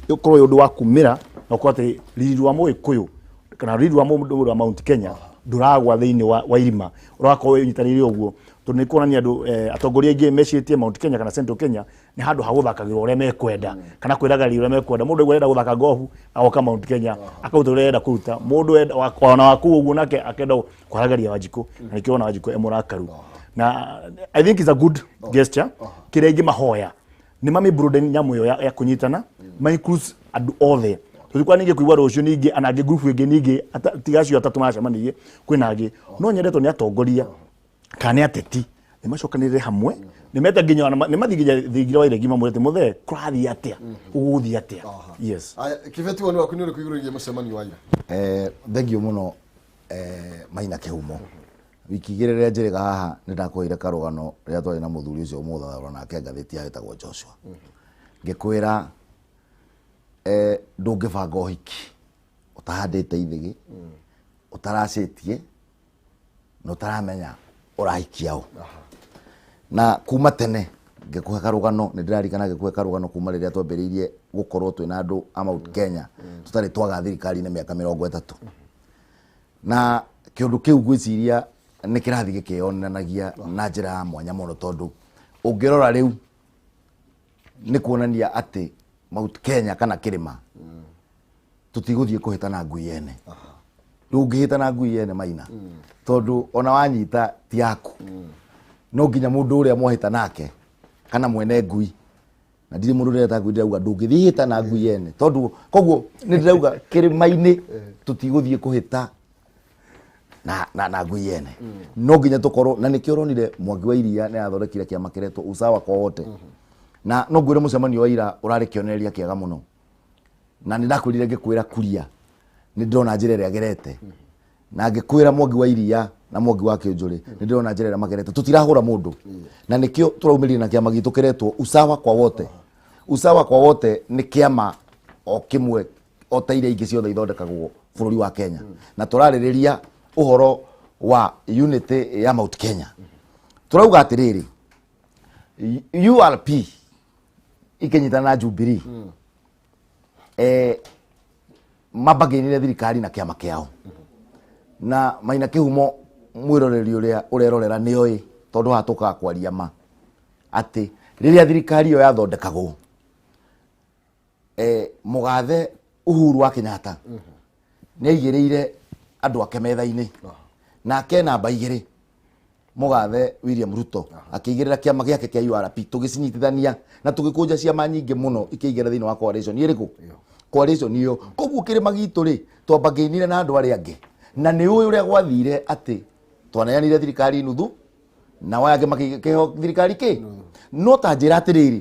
Ũkorwo wĩ ũndũ wa kumĩra na ũkorwo atĩ riri rwa Mũgĩkũyũ kana riri rwa mũndũ wa Mount Kenya ndũragwa thĩinĩ wa irima, ũrakorwo ũnyitanĩire ũguo, tondũ nĩ kuonania andũ atongoria aingĩ mecirĩtie Mount Kenya kana Central Kenya nĩ handũ ha gũthakagĩrwo ũrĩa mekwenda kana kwĩragĩrĩria ũrĩa mekwenda. Mũndũ aigua arenda gũthaka gobu agoka Mount Kenya akaruta ũrĩa arenda kũruta, mũndũ ona wa kũu ũguo nake akenda kwaragĩria Wanjikũ, na nĩkĩo ona Wanjikũ e mũrakaru. Na I think it's a good gesture. Kĩrĩa ingĩmahoya nĩ mami broaden nyamũ ĩyo ya kũnyitana, ma include andũ othe. Tũtikwa ningĩ kũigua rũciũ ningĩ ana angĩ group ĩngĩ ningĩ tiga acio atatũ maracemanirie, kwĩna angĩ. No nyendetwo nĩ atongoria kana nĩ ateti nĩ macokanĩrĩre hamwe, nĩ meta nginya nĩ mathiĩ nginya thingira wa iregi mamwĩre atĩ mũthee kũrathiĩ atĩa, ũgũthiĩ atĩa. Yes. Aya, Kĩbeti, woni waku nĩ ũrĩkũ igũrũ rĩgiĩ mũcemanio wa ira? Thengiũ mũno, Maina Kĩhumo. Wiki 2 rĩrĩa njĩrĩga haha nĩ ndakũheire karũgano rĩrĩa twarĩ na mũthuri ũcio mũthathaũra nake ngathĩti yao ĩtagwo Joshua. Ngĩkwĩra ndũngĩbanga ũhiki ũtahandĩte ithĩgĩ, ũtaracĩtie na ũtaramenya ũrahikia ũ. Na kuma tene ngĩkũhe karũgano, nĩ ndĩrarikana ngĩkũhe karũgano kuma rĩrĩa twambĩrĩirie gũkorwo twĩna andũ a Mount Kenya tũtarĩ twaga thirikari-inĩ mĩaka 30. Na kĩũndũ kĩu ngwĩciria nĩ kĩrathiĩ gĩkĩyonanagia na njĩra ya mwanya mũno, tondũ ũngĩrora rĩu nĩ kuonania atĩ Mount Kenya kana kĩrĩma tũtigũthiĩ kũhĩtana ngui yene. Ndũngĩhĩtana ngui yene, Maina, tondũ ona wanyita ti yaku. No nginya mũndũ ũrĩa mwahĩta nake kana mwene ngui, na ndirĩ mũndũ ũreta ngui, ndĩrauga ndũngĩthiĩ hĩta na ngui yene, tondũ koguo nĩ ndĩrauga kĩrĩma-inĩ tũtigũthiĩ kũhĩta na ngui yene. No nginya tũkorwo na nĩkĩo ũronire Mwangi wa Iria nĩ athondekire kĩama kĩretwo Usawa kwa Wote. Na no ngwĩre mũcemanio wa ira ũrarĩ kĩonereria kĩega mũno, na nĩ ndakwĩrire ngĩkwĩra Kuria nĩ ndĩrona njĩra ĩrĩa agerete, na ngĩkwĩra Mwangi wa Iria na Mwangi wa Kĩũnjũrĩ nĩ ndĩrona njĩra ĩrĩa magerete, tũtirahũra mũndũ. Na nĩkĩo tũraumĩrire na kĩama gitũ kĩretwo Usawa kwa Wote. Usawa kwa Wote nĩ kĩama o kĩmwe o ta iria ingĩ ciothe ithondekagwo bũrũri wa Kenya, na tũrarĩrĩria ũhoro wa unity ya Mount Kenya. Tũrauga atĩrĩrĩ, URP ikĩnyitana na Jubilee mambagĩrĩre thirikari na kĩama kĩao. Na Maina Kĩhumo, mwĩroreri ũrĩa ũrerorera nĩ oĩ, tondũ haha tũkaga kwaria ma atĩ rĩrĩa thirikari ĩyo yathondekagwo, mũgathe Uhuru wa Kenyatta nĩ aigĩrĩire andũ ake metha-inĩ, nake namba 2 mũgathe William Ruto akĩigĩrĩra kĩama gĩake kĩa URP, tũgĩcinyitithania na tũgĩkũnja ciama nyingĩ mũno ikĩingĩra thĩinĩ wa coalition ĩrĩkũ, coalition ĩyo. Koguo kĩrĩma gitũ rĩ, twambagĩinire na andũ arĩa angĩ, na nĩ ũĩ ũrĩa gwathire atĩ twaneanire thirikari nuthu nao aya angĩ makĩheo thirikari kĩ. No ta njĩra atĩrĩrĩ,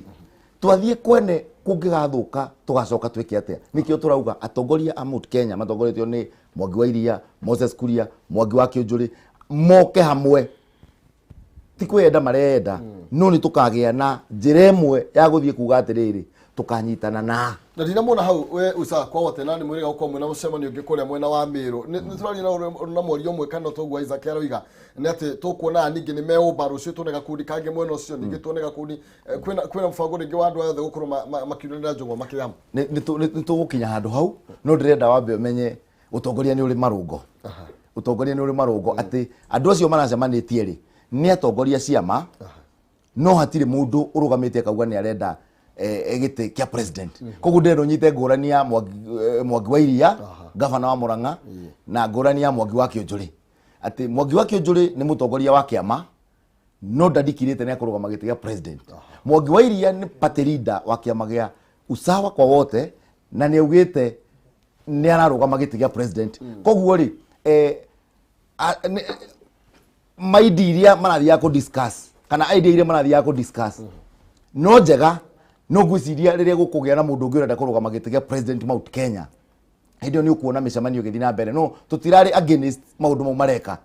twathiĩ kwene kũngĩgathũka tũgacoka twĩke atĩa? Nĩkĩo tũrauga atongoria a Mount Kenya matongoretio nĩ Mwangi wa Iria, Moses Kuria, Mwangi wa Kĩũnjũrĩ moke hamwe, ti kwĩyenda mareyenda, no nĩ tũkagĩa na njĩra ĩmwe ya gũthiĩ kuga atĩrĩrĩ, tũkanyitana na Na ndinamuona hau we Usawa kwa Wote, na nĩ mwĩrĩga gũkorwo mwĩna mũcemanio ũngĩ kũrĩa mwena wa Meru. Nĩ tũraria na mwario ũmwe kana toguo Isaac aroiga nĩ atĩ tũkuona ningĩ nĩ meũmba rũciũ tuone gakundi kangĩ mwena ũcio, ningĩ tuone gakundi kwĩna mũbango rĩngĩ wa andũ aya othe gũkorwo makiunanĩra njũng'wa makĩama. Nĩ tũgũkinya handũ hau, no ndĩrenda wambe ũmenye ũtongoria nĩ ũrĩ marũngo, ũtongoria nĩ ũrĩ marũngo, atĩ andũ acio maracemanĩtie rĩ nĩ atongoria ciama, no hatirĩ mũndũ ũrũgamĩte akauga nĩ arenda gĩtĩ kĩa president. Koguo ndĩrenda ũnyite ngũrani ya Mwangi wa Iria, gavana wa Murang'a, na ngũrani ya Mwangi wa Kĩũnjũrĩ, atĩ Mwangi wa Kĩũnjũrĩ nĩ mũtongoria wa kĩama no ndandikirĩte nĩ akũrũgama gĩtĩ gĩa president. Mwangi wa Iria nĩ party leader wa kĩama gĩa Usawa kwa Wote na nĩ augĩte nĩ ararũgama gĩtĩ gĩa president. Koguo rĩ, maindi iria marathiaga kũ discuss kana idea iria marathiaga kũ discuss no njega, no ngwĩciria rĩrĩa gũkũgĩa na mũndũ ũngĩ ũrenda kũrũgama gĩtĩ gĩa president Mount Kenya, hĩndĩ ĩyo nĩ ũkuona mĩcemanio ĩgĩthiĩ na mbere. No tũtirarĩ against maũndũ mau mareka.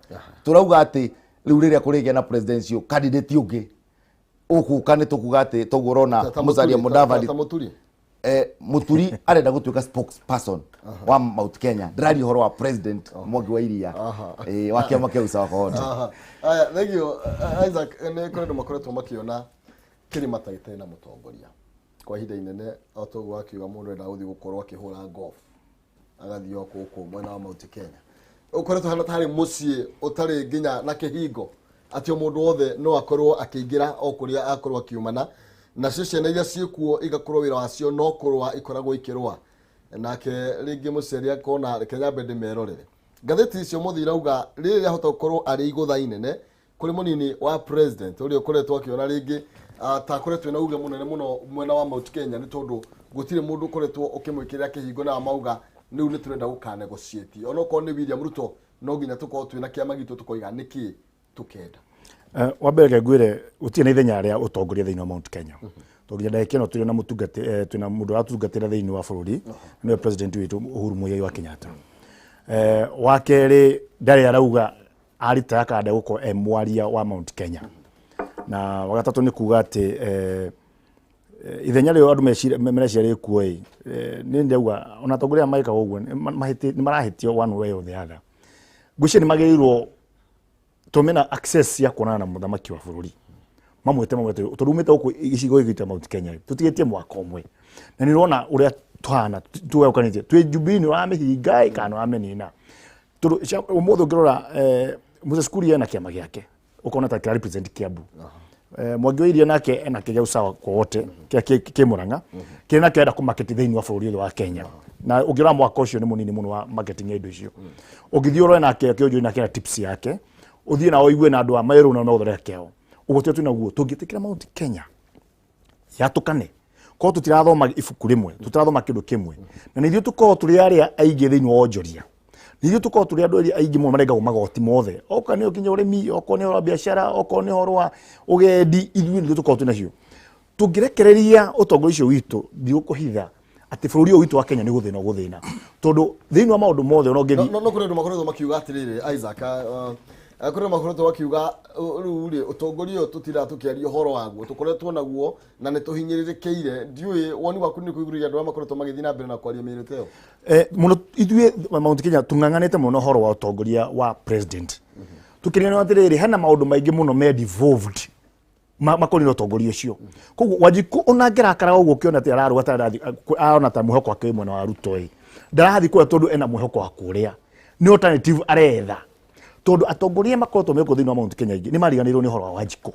Tũrauga atĩ rĩu rĩrĩa kũrĩgĩa na presidential candidate ũngĩ ũgũka, nĩ tũkuga atĩ toguo ũrona Musalia Mudavadi. Ta Mũturi. Mũturi arenda gũtuĩka spokesperson wa Mount Kenya. Ndĩraria ũhoro wa president Mwangi wa Iria wa kĩama kĩa Usawa kwa Wote. Aha. Aya, thank you, Isaac. Nĩ kũrĩ andũ makoretwo makĩona kĩrĩma ta gĩtarĩ na mũtongoria. Kwa ihinda inene o ta ũguo akiuga mũndũ endaga gũthiĩ gũkorwo akĩhũra golf, agathiĩ o gũkũ mwena wa Mount Kenya. Ũkoretwo hana tarĩ mũciĩ ũtarĩ nginya na kĩhingo, atĩ o mũndũ wothe no akorwo akĩingĩra o kũrĩa akorwo akiumana. Nacio ciana iria ciĩkuo igakorwo wĩra wacio no kũrũa ikoragwo ikĩrũa. Nake rĩngĩ mũciari akona reke nyambe ndĩmerorere. Ngathĩti icio mũthĩ irauga rĩrĩ rĩahota gũkorwo arĩ igũtha inene kũrĩ mũnini wa president ũrĩa ũkoretwo akĩona rĩngĩ ta akoretwo ena uge mũnene mũno mwena wa Mount Kenya, nĩ tondũ gũtirĩ mũndũ ũkoretwo ũkĩmwĩkĩrĩra kĩhingo na mauga rĩu nĩ tũrenda gũka negotiate. Onokorwo nĩ William Ruto, no nginya tũkorwo twĩna kĩama gitũ tũkoiga nĩkĩ tũkenda. Wa mbere reke ngwĩre gũtirĩ na ithenya rĩa ũtongoria thĩinĩ wa Mount Kenya. Tondũ nginya ndagĩka ĩno tũrĩ na mũtungati, twĩna mũndũ ũratungatĩra thĩinĩ wa bũrũri, nĩwe president witũ Uhuru Muigai wa Kenyatta. Wa kerĩ ndarĩ arauga aritaya kana ndegũkorwo e mwaria wa Mount Kenya. Na wa gatatũ nĩ kuga atĩ ithenya rĩo andũ mareciria rĩkuo ĩ, nĩ ndauga ona atongoria aya magĩkaga ũguo nĩ marahĩtio one way or the other. Ngwĩciria nĩ magĩrĩirwo tondũ mena access ya kuonana na mũthamaki wa bũrũri, mamwĩte mamwĩte tondũ umĩte gũkũ gĩcigo gĩkĩ kĩa Mount Kenya tũtigĩtie mwaka ũmwe, na nĩ ũrona ũrĩa tũhana tũgayũkanĩtie, twĩ Jubilee nĩ ũramĩhinga ĩ kana nĩ ũramĩnina. Tondũ ũmũthĩ ũngĩrora Moses Kuria ena kĩama gĩake ũkona ta kĩra represent Kiambu. Mwangi wa Iria nake ena kĩrĩa usawa kwa wote kĩrĩa kĩ Murang'a, kĩrĩa nakĩo arenda kũ-market thĩinĩ wa bũrũri ũyũ wa Kenya, na ũngĩrora mwaka ũcio nĩ mũnini mũno wa marketing ya indo icio. Ũngĩthiĩ ũrore nake Kĩũnjũri nake ena tips yake, ũthiĩ na ũigue na andũ a Meru na megũthondeka kĩao. Ũguo tũrĩa twĩnaguo tũngĩtĩkĩra Mount Kenya yatũkane, korwo tũtirathoma ibuku rĩmwe, tũtirathoma kĩndũ kĩmwe, na nĩ ithuĩ tũkorwo tũrĩ arĩa aingĩ thĩinĩ wa onjoria, nĩ ithuĩ tũkorwo tũrĩ andũ arĩa aingĩ mũno marengagwo magoti mothe, okorwo nĩ ũkinya ũrĩmi, okorwo nĩ ũhoro wa biacara, okorwo nĩ ũhoro wa ũgendi, ithuĩ nĩ ithuĩ tũkorwo twĩ nacio. Tũngĩrekereria ũtongoria ũcio witũ, ndigũkũhitha atĩ bũrũri ũyũ witũ wa Kenya nĩ gũthĩna ũgũthĩna, tondũ thĩinĩ wa maũndũ mothe ona ũngĩthiĩ No, no kũrĩ andũ makoretwo makiuga atĩrĩrĩ, Isaac, kũrĩ andũ makoretwo makiuga rĩu rĩ ũtongoria ũyũ tũtindaga tũkĩaria ũhoro waguo, tũkoretwo naguo na nĩ tũhinyĩrĩrĩkĩire. Ndiũĩ woni waku nĩ kũigũrĩria andũ arĩa makoretwo magĩthiĩ na mbere na kwaria mĩĩrĩ ta ĩyo. Mũno ithuĩ Mount Kenya tũng'ang'anĩte mũno ũhoro wa ũtongoria wa president. Tũkĩririkana atĩrĩrĩ, hena maũndũ maingĩ mũno me devolved makoniĩ na ũtongoria ũcio. Koguo Wanjikũ ona angĩrakara ũguo ũkĩona atĩ ararũga ta arathiĩ, arona ta mwĩhoko wake wĩ mwena wa Ruto ĩ, ndarathiĩ kũrĩa tondũ ena mwĩhoko wa kũrĩa, nĩ alternative aretha. Tondũ atongoria makoretwo mekuo thĩinĩ wa Mount Kenya aingĩ nĩ mariganĩirwo nĩ ũhoro wa Wanjikũ.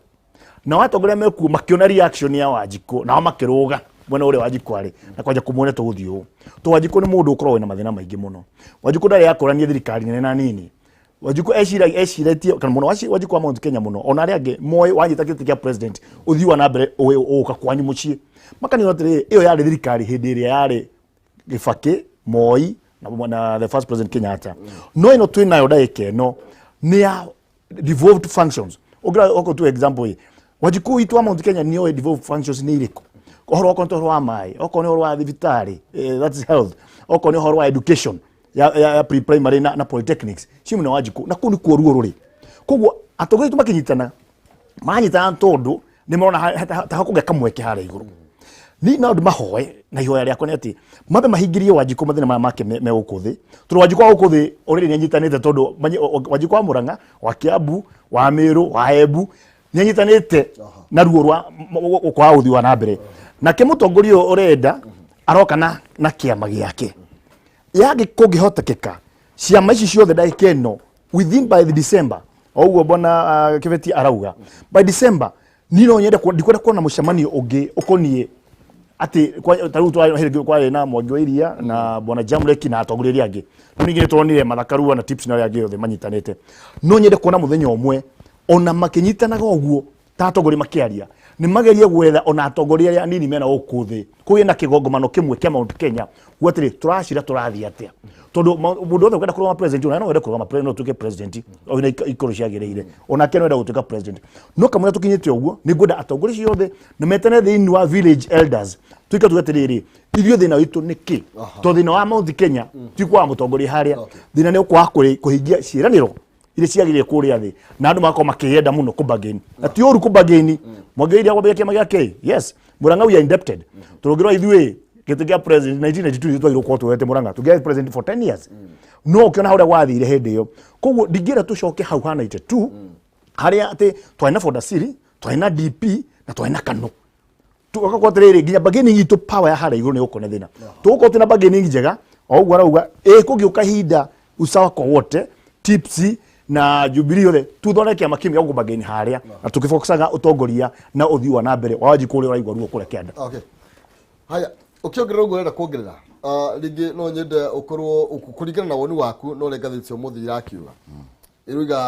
Nao atongoria mekuo makĩona reaction ya Wanjikũ, nao makĩrũga mwena ũrĩa Wanjikũ arĩ na kwanja kũmuonia tũgũthiĩ ũũ. Tondũ Wanjikũ nĩ mũndũ ũkoragwo wĩna mathĩna maingĩ mũno. Wanjikũ ndarĩ akũrania thirikari nene na nini. Wanjikũ ecirĩtie kana mũno Wanjikũ wa Mount Kenya mũno ona arĩa angĩ moĩ wanyita gĩtĩ kĩa president ũthiĩ na mbere ũka kwanyu mũciĩ. Makaniona atĩrĩrĩ, ĩyo yarĩ thirikari hĩndĩ ĩrĩa yarĩ Kibaki, Moi na the first president Kenyatta. No ĩno twĩ nayo ndagĩka ĩno nĩ ya devolved functions. Ũngĩrora okorwo tu example ĩ, Wanjikũ witũ wa Mount Kenya nĩ oĩ devolved functions nĩ irĩkũ. Ũhoro okorwo nĩ ũhoro wa maĩ, okorwo nĩ ũhoro wa thibitarĩ, that is health, okorwo nĩ ũhoro wa education ya pre-primary na polytechnics, ci mwena wa Wanjikũ, na kũu nĩkuo ruo rũrĩ. Koguo atongoria aitũ makĩnyitana, maranyitana tondũ nĩ marona ta hakũgĩa kamweke harĩa igũrũ. Ni no ndĩmahoe na ihoya rĩakwa nĩ atĩ mambe mahingĩrie Wanjikũ mathĩna maya make me gũkũ thĩ, tondũ Wanjikũ wa gũkũ thĩ already nĩ anyitanĩte, tondũ Wanjikũ wa Murang'a, wa Kiambu, wa Meru, wa Embu nĩ anyitanĩte na ruo rwa kwaga ũthii wa na mbere. Nake mũtongoria ũyũ ũrenda aroka na kĩama gĩake, yangĩ kũngĩhotekeka ciama ici ciothe ndagĩka ĩno within by the December, o ũguo bwana Kĩbeti arauga by December, niĩ no nyende ndikwenda kuona mũcemanio ũngĩ ũkoniĩ atĩ ta rĩu hĩndĩ kwarĩ na Mwangi wa Iria na bwana Jamleki na atongoria arĩa angĩ. No ningĩ nĩ tuonire Martha Karua na Tips na arĩa angĩ othe manyitanĩte. No nyende kuona mũthenya ũmwe ona makĩnyitanaga ũguo ta atongoria makĩaria, nĩ magerie gwetha ona atongoria arĩa anini mena gũkũ thĩ, kũgĩe na kĩgongomano kĩmwe kĩa Mount Kenya kuga atĩrĩ, tũracira tũrathiĩ atĩa, tondũ mũndũ wothe ũkwenda kũrũgama president, ona no wende kũrũgama president, no ũtuĩke president ona ikorwo ciagĩrĩire, onake no enda gũtuĩka president. No kamũira tũkinyĩte ũguo, nĩ ngwenda atongoria acio othe na metane thĩinĩ wa village elders, tuike tuge atĩrĩrĩ, ithuĩ thĩna witũ nĩ kĩ? Tondũ thĩna wa Mount Kenya ti kwaga mũtongoria harĩa, thĩna nĩ kwaga kũhingia ciĩranĩro iria ciagĩrĩire kũrĩa thĩ, na andũ magakorwo makĩenda mũno kũbargain, na ti ũru kũbargain. Mwangi wa Iria kwambĩrĩria kĩama gĩake, yes, Murang'a we are indebted, tondũ ũngĩrora ithuĩ gĩtĩ kĩa president 1992 ithuĩ twagĩrĩirwo gũkorwo tuoete Murang'a, tũngĩarĩ president for 10 years, no ũkĩona harĩa gwathire hĩndĩ ĩyo. Koguo ndingĩenda tũcoke hau ha 92 harĩa atĩ twarĩ na Fodasili, twarĩ na DP na twarĩ na KANU. Tugakorwo atĩrĩrĩ, nginya bargaining itũ, power ya harĩa igũrũ nĩ gũkorwo na thĩna. Tũgũkorwo twĩna bargaining njega o ũguo arauga, ĩ kũngĩũka ihinda usawa kwa wote, tipsy na Jubilee othe tuthondeke kĩama kĩmwe gĩa gũbargain harĩa, na tũkĩfocusaga ũtongoria na ũthii wa na mbere wa Wanjikũ ũrĩa ũraigua ruo kũrĩa kĩanda. Okay, haya, ũkĩongerera ũguo ũrenda kuongerera, rĩngĩ no nyende ũkorwo kũringana na woni waku na ũrĩa ngathĩti cia ũmũthĩ irakiuga, ĩroiga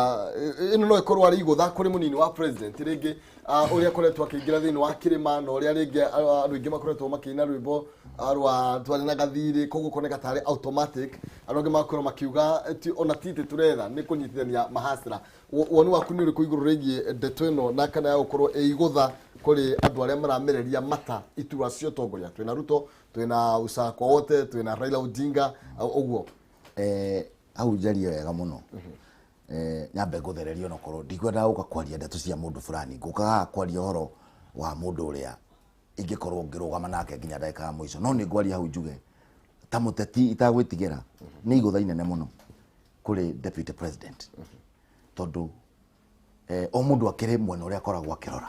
ĩno no ĩkorwo arĩ igũtha kũrĩ mũnini wa president rĩngĩ, ũrĩa akoretwo akĩingĩra thĩinĩ wa kĩrĩma, na ũrĩa rĩngĩ andũ aingĩ makoretwo makĩina rwĩmbo rwa twarĩ na gathirĩ, koguo koneka tarĩ automatic. Andũ angĩ magakorwo makiuga ona ti itĩ tũretha, nĩ kũnyitithania mahasra. Woni waku nĩ ũrĩkũ igũrũ rĩgiĩ ndeto ĩno, na kana ya gũkorwo ĩ igũtha kũrĩ andũ arĩa maramereria mata iturwa cia ũtongoria? Twĩna Ruto, twĩna Usawa kwa wote, twĩna Raila Odinga, ũguo. Hau njarie wega mũno. Nyambe ngũthererie, onokorwo ndikwendaga gũka kwaria ndeto cia mũndũ fulani, ngũkaga haha kwaria ũhoro wa mũndũ ũrĩa ingĩkorwo ngĩrũgama nake nginya ndagĩka ya mũico. No nĩ ngwaria hau njuge ta mũteti itagwĩtigĩra, nĩ igũtha inene mũno kũrĩ deputy president, tondũ o mũndũ akĩrĩ mwena ũrĩa akoragwo akĩrora.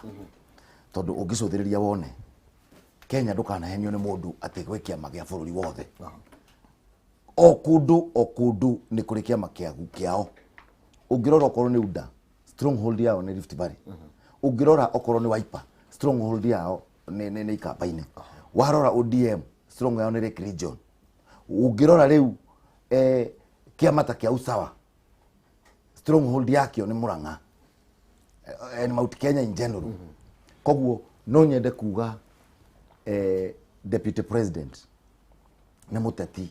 Tondũ ũngĩcũthĩrĩria wone Kenya, ndũkanahenio nĩ mũndũ atĩ gwĩ kĩama gĩa bũrũri wothe. O kũndũ o kũndũ nĩ kũrĩ kĩama kĩagu kĩao. Ũngĩrora okorwo nĩ UDA, stronghold yao nĩ Rift Valley. Ũngĩrora okorwo nĩ Wiper, stronghold yao nĩ Ikamba-inĩ. Warora ODM, strong yao nĩ Lake Region. Ũngĩrora rĩu kĩama ta kĩa Usawa, stronghold yakĩo nĩ Murang'a and Mount Kenya in general. Koguo no nyende kuga deputy president nĩ mũteti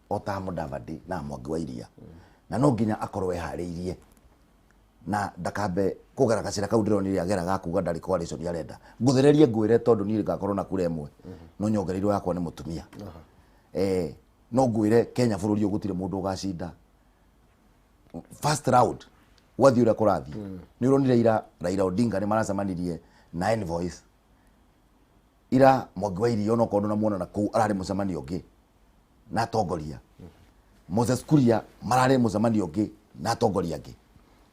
o ta Mudavadi na Mwangi wa Iria, na no nginya akorwo eharĩirie na ndakambe kũgera gacĩra kau ndĩronire agera ga kuga ndarĩ coalition arenda. Ngũthererie ngwĩre, tondũ niĩ ngakorwo na kura ĩmwe no nyongereirwo yakwa nĩ mũtumia, no ngwĩre Kenya bũrũri ũyũ gũtirĩ mũndũ ũgacinda first round. Gwathiĩ ũrĩa kũrathiĩ, nĩ ũronire ira Raila Odinga nĩ maracemanirie na Envoys ira. Mwangi wa Iria onokorwo ndũnamuona na kũu, ararĩ mũcemanio ũngĩ na atongoria. Moses Kuria mararĩ mũcemanio ũngĩ na atongoria angĩ.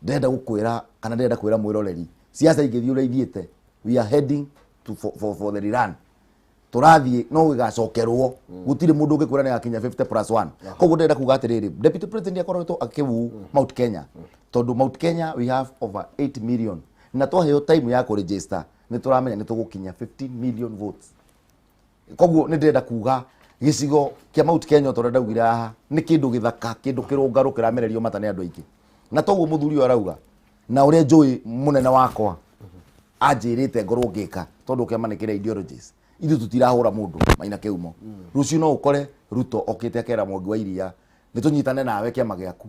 Ndĩrenda gũkwĩra, kana ndĩrenda kwĩra mwĩroreri, siasa ingĩthiĩ ũrĩa ithiĩte, we are heading to for the rerun. Tũrathiĩ no gĩgacokerwo, gũtirĩ mũndũ ũngĩkwĩra nĩ gakinya 50 plus 1. Koguo ndĩrenda kuga atĩrĩrĩ, deputy president akoretwo akĩwu Mount Kenya, tondũ Mount Kenya we have over 8 million, na twaheo time ya kũregister nĩ tũramenya nĩ tũgũkinya 15 million votes. Koguo nĩ ndĩrenda kuga gĩcigo kĩa Mount Kenya, o ta ũrĩa ndaugire haha, nĩ kĩndũ gĩthaka, kĩndũ kĩrũngarũ kĩramererio mata nĩ andũ aingĩ. Na toguo mũthuri ũyũ arauga, na ũrĩa njũĩ mũnene wakwa anjĩrĩte ngorwo ngĩka, tondũ kĩama nĩ kĩrĩ ideologies, ithuĩ tũtirahũra mũndũ maina kĩumo. Rũciũ no ũkore Ruto okĩte akera Mwangi wa Iria, nĩ tũnyitane nawe kĩama gĩaku,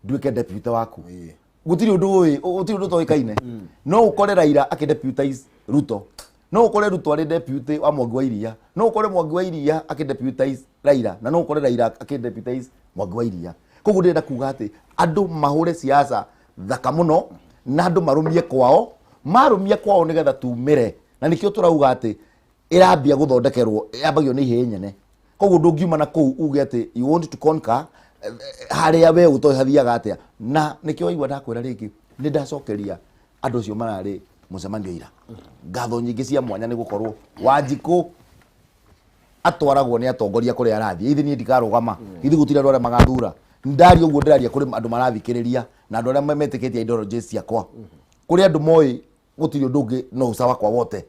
nduĩke deputy waku. Gũtirĩ ũndũ ũĩ, gũtirĩ ũndũ ũtoĩkaine. No ũkore Raila akĩdeputize Ruto, no ũkore Ruto arĩ deputy wa Mwangi wa Iria, no ũkore Mwangi wa Iria akĩdeputize Raila, na no ũkore Raila akĩdeputize Mwangi wa Iria. Koguo ndĩrenda kuga atĩ andũ mahũre siasa thaka mũno, na andũ marũmie kwao, marũmie kwao nĩgetha tumĩre. Na nĩkĩo tũrauga atĩ ĩrambia gũthondekerwo, yambagio nĩ ihĩĩ nyene. Koguo ndũngiuma na kũu uge atĩ you want to conquer harĩa we ũtoĩ hathiaga atĩa. Na nĩkĩo waigua ndakwĩra rĩngĩ, nĩ ndacokeria andũ acio mararĩ mũcemanio ira ngatho nyingĩ cia mwanya, nĩ gũkorwo Wanjikũ atwaragwo nĩ atongoria kũrĩa arathiĩ. Ithi niĩ ndikarũgama, ithuĩ gũtirĩ andũ arĩa magathura. Ndaria ũguo ndĩraria kũrĩ andũ marathikĩrĩria na andũ arĩa metĩkĩtie ideologies ciakwa. Kũrĩ andũ moĩ gũtirĩ ũndũ ũngĩ no usawa kwa wote,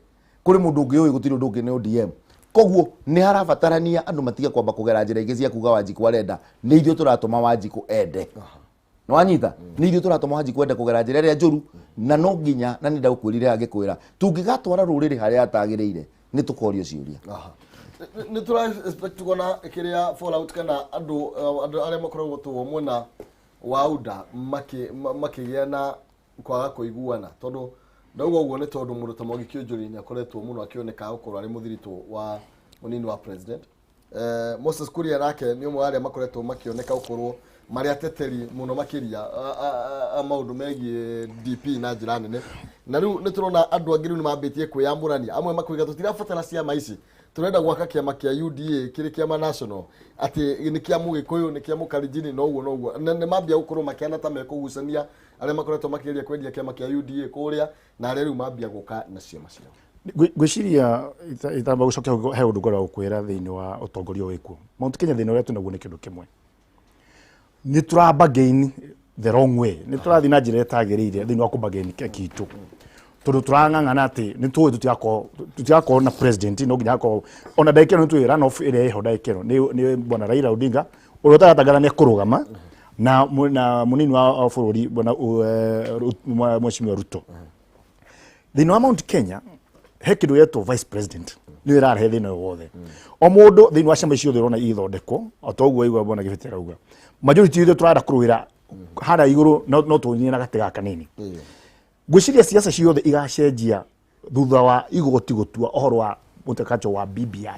kũrĩ mũndũ ũngĩ ũĩ gũtirĩ ũndũ ũngĩ nĩ ODM. Koguo nĩ harabatarania andũ matige kwamba kũgera njĩra ingĩ cia kuga Wanjikũ arenda. Nĩ ithuĩ tũratũma Wanjikũ ende, nĩ wanyita? Nĩ ithuĩ tũratũma Wanjikũ ende kũgera njĩra ĩrĩa njũru. Na no nginya, na nĩ ndagũkwĩrire angĩkwĩra tũngĩgatwara rũrĩrĩ harĩa atagĩrĩire, nĩ tũkorio ciũria. Nĩ tũra expect kuona kĩrĩa fallout, kana andũ arĩa makoragwo tũo mwena wa UDA makĩgĩa na kwaga kũiguana? Tondũ ndauga ũguo nĩ tondũ mũndũ ta Mwangi Kĩũnjũri nĩ akoretwo mũno akĩoneka gũkorwo arĩ mũthiritũ wa mũnini wa president. Moses Kuria nake nĩ ũmwe wa arĩa makoretwo makĩoneka gũkorwo marĩ ateteri mũno makĩria a maũndũ megiĩ DP na njĩra nene. Na rĩu nĩ tũrona andũ angĩ rĩu nĩ mambĩtie kwĩyamũrania, amwe makoiga tũtirabatara ciama ici, tũrenda gwaka kĩama kĩa UDA kĩrĩ kĩama national, atĩ nĩ kĩa Mũgĩkũyũ, nĩ kĩa Mũkalenjini, na ũguo noguo. Na nĩ mambia gũkorwo makĩhana ta mekũgucania arĩa makoretwo makĩgeria kwendia kĩama kĩa UDA kũrĩa, na arĩa rĩu mambia gũka na ciama ciao. Ngwĩciria itamba gũcokia he ũndũ ngoragwo gũkwĩra thĩinĩ wa ũtongoria wĩkuo. Mount Kenya thĩna ũrĩa twĩnaguo nĩ kĩndũ kĩmwe, nĩ tũra bargain the wrong way, nĩ tũrathiĩ na njĩra ĩtagĩrĩire thĩinĩ wa kũ bargain kitũ, tondũ tũrang'ang'ana atĩ nĩ tũĩ tũtigakorwo na president, no nginya hakorwo ona ndagĩka ĩno nĩ tũĩ runoff ĩrĩa ĩho ndagĩka ĩno nĩ bwana Raila Odinga ũrĩa ũtaratangatha nĩ ekũrũgama na mũnini wa bũrũri bwana Mheshimiwa Ruto. Thĩinĩ wa Mount Kenya he kĩndũ gĩetwo vice president, nĩyo ĩrarehe thĩna ũyũ wothe. O mũndũ thĩinĩ wa ciama icio ciothe ũrona igĩthondekwo, o ta ũguo waigua bwana Gĩbĩtĩ arauga, majority ithuĩ tũrenda kũrũĩra harĩa igũrũ, no tũnyie na gatĩ gaka kanini. Ngwĩciria siasa ciothe igacenjia thutha wa igoti gũtua ũhoro wa mũtakacho wa BBI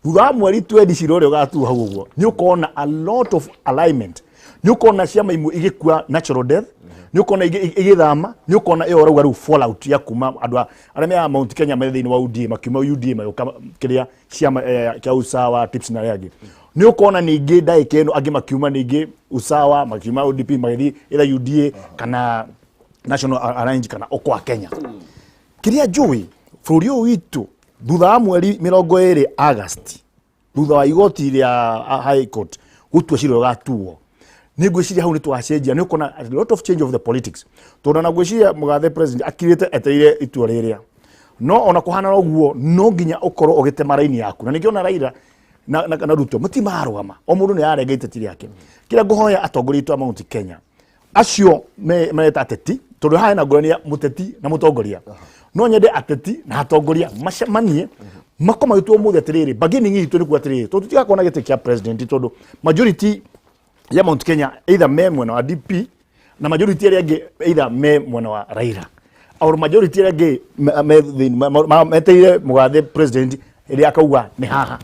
thutha wa mweri 20. Cira ũrĩa ũgatua hau ũguo, nĩ ũkona a lot of alignment, nĩ ũkona ciama imwe igĩkua natural death, nĩ ũkona ingĩ igĩthama, nĩ ũkona ĩyo ũrauga rĩu fallout ya kuma andũ arĩa me a Mount Kenya me thĩinĩ wa UDA makiuma UDA magĩũka kĩrĩa ciama kĩa Usawa, TIPS na arĩa angĩ. Nĩ ũkona ningĩ ndagĩka ĩno angĩ makiuma ningĩ Usawa, makiuma UDP, magĩthiĩ either UDA kana National Alliance kana Okoa Kenya. Kĩrĩa njũĩ, bũrũri ũyũ witũ thutha wa mweri 20 August, thutha wa igoti rĩa High Court gũtua cira ũgatuo, nĩ ngwĩciria hau nĩ twacenjia, nĩ ũkona a lot of change of the politics, tondũ ona ngwĩciria mũgathe president akirĩte etereire itua rĩrĩa. No ona kũhana ũguo, no nginya ũkorwo ũgĩtema raini yaku, na nĩkĩo ona Raila na Ruto matimarũgama, o mũndũ nĩ arenga iteti rĩake. Kĩrĩa ngũhoya atongoria aitũ a Mount Kenya acio mareta ateti, tondũ haha hena ngũrani ya mũteti na mũtongoria, no nyende ateti na atongoria macemanie mako magĩtua ũmũthĩ atĩrĩrĩ, bargaining itũ nĩ kuga atĩrĩrĩ, tondũ tũtigakorwo na gĩtĩ kĩa president, tondũ majority ya Mount Kenya either me mwena wa DP na majority ĩrĩa ĩngĩ either me mwena wa Raila or majority ĩrĩa ĩngĩ me meteire mũgathe president ĩrĩa akauga nĩ haha.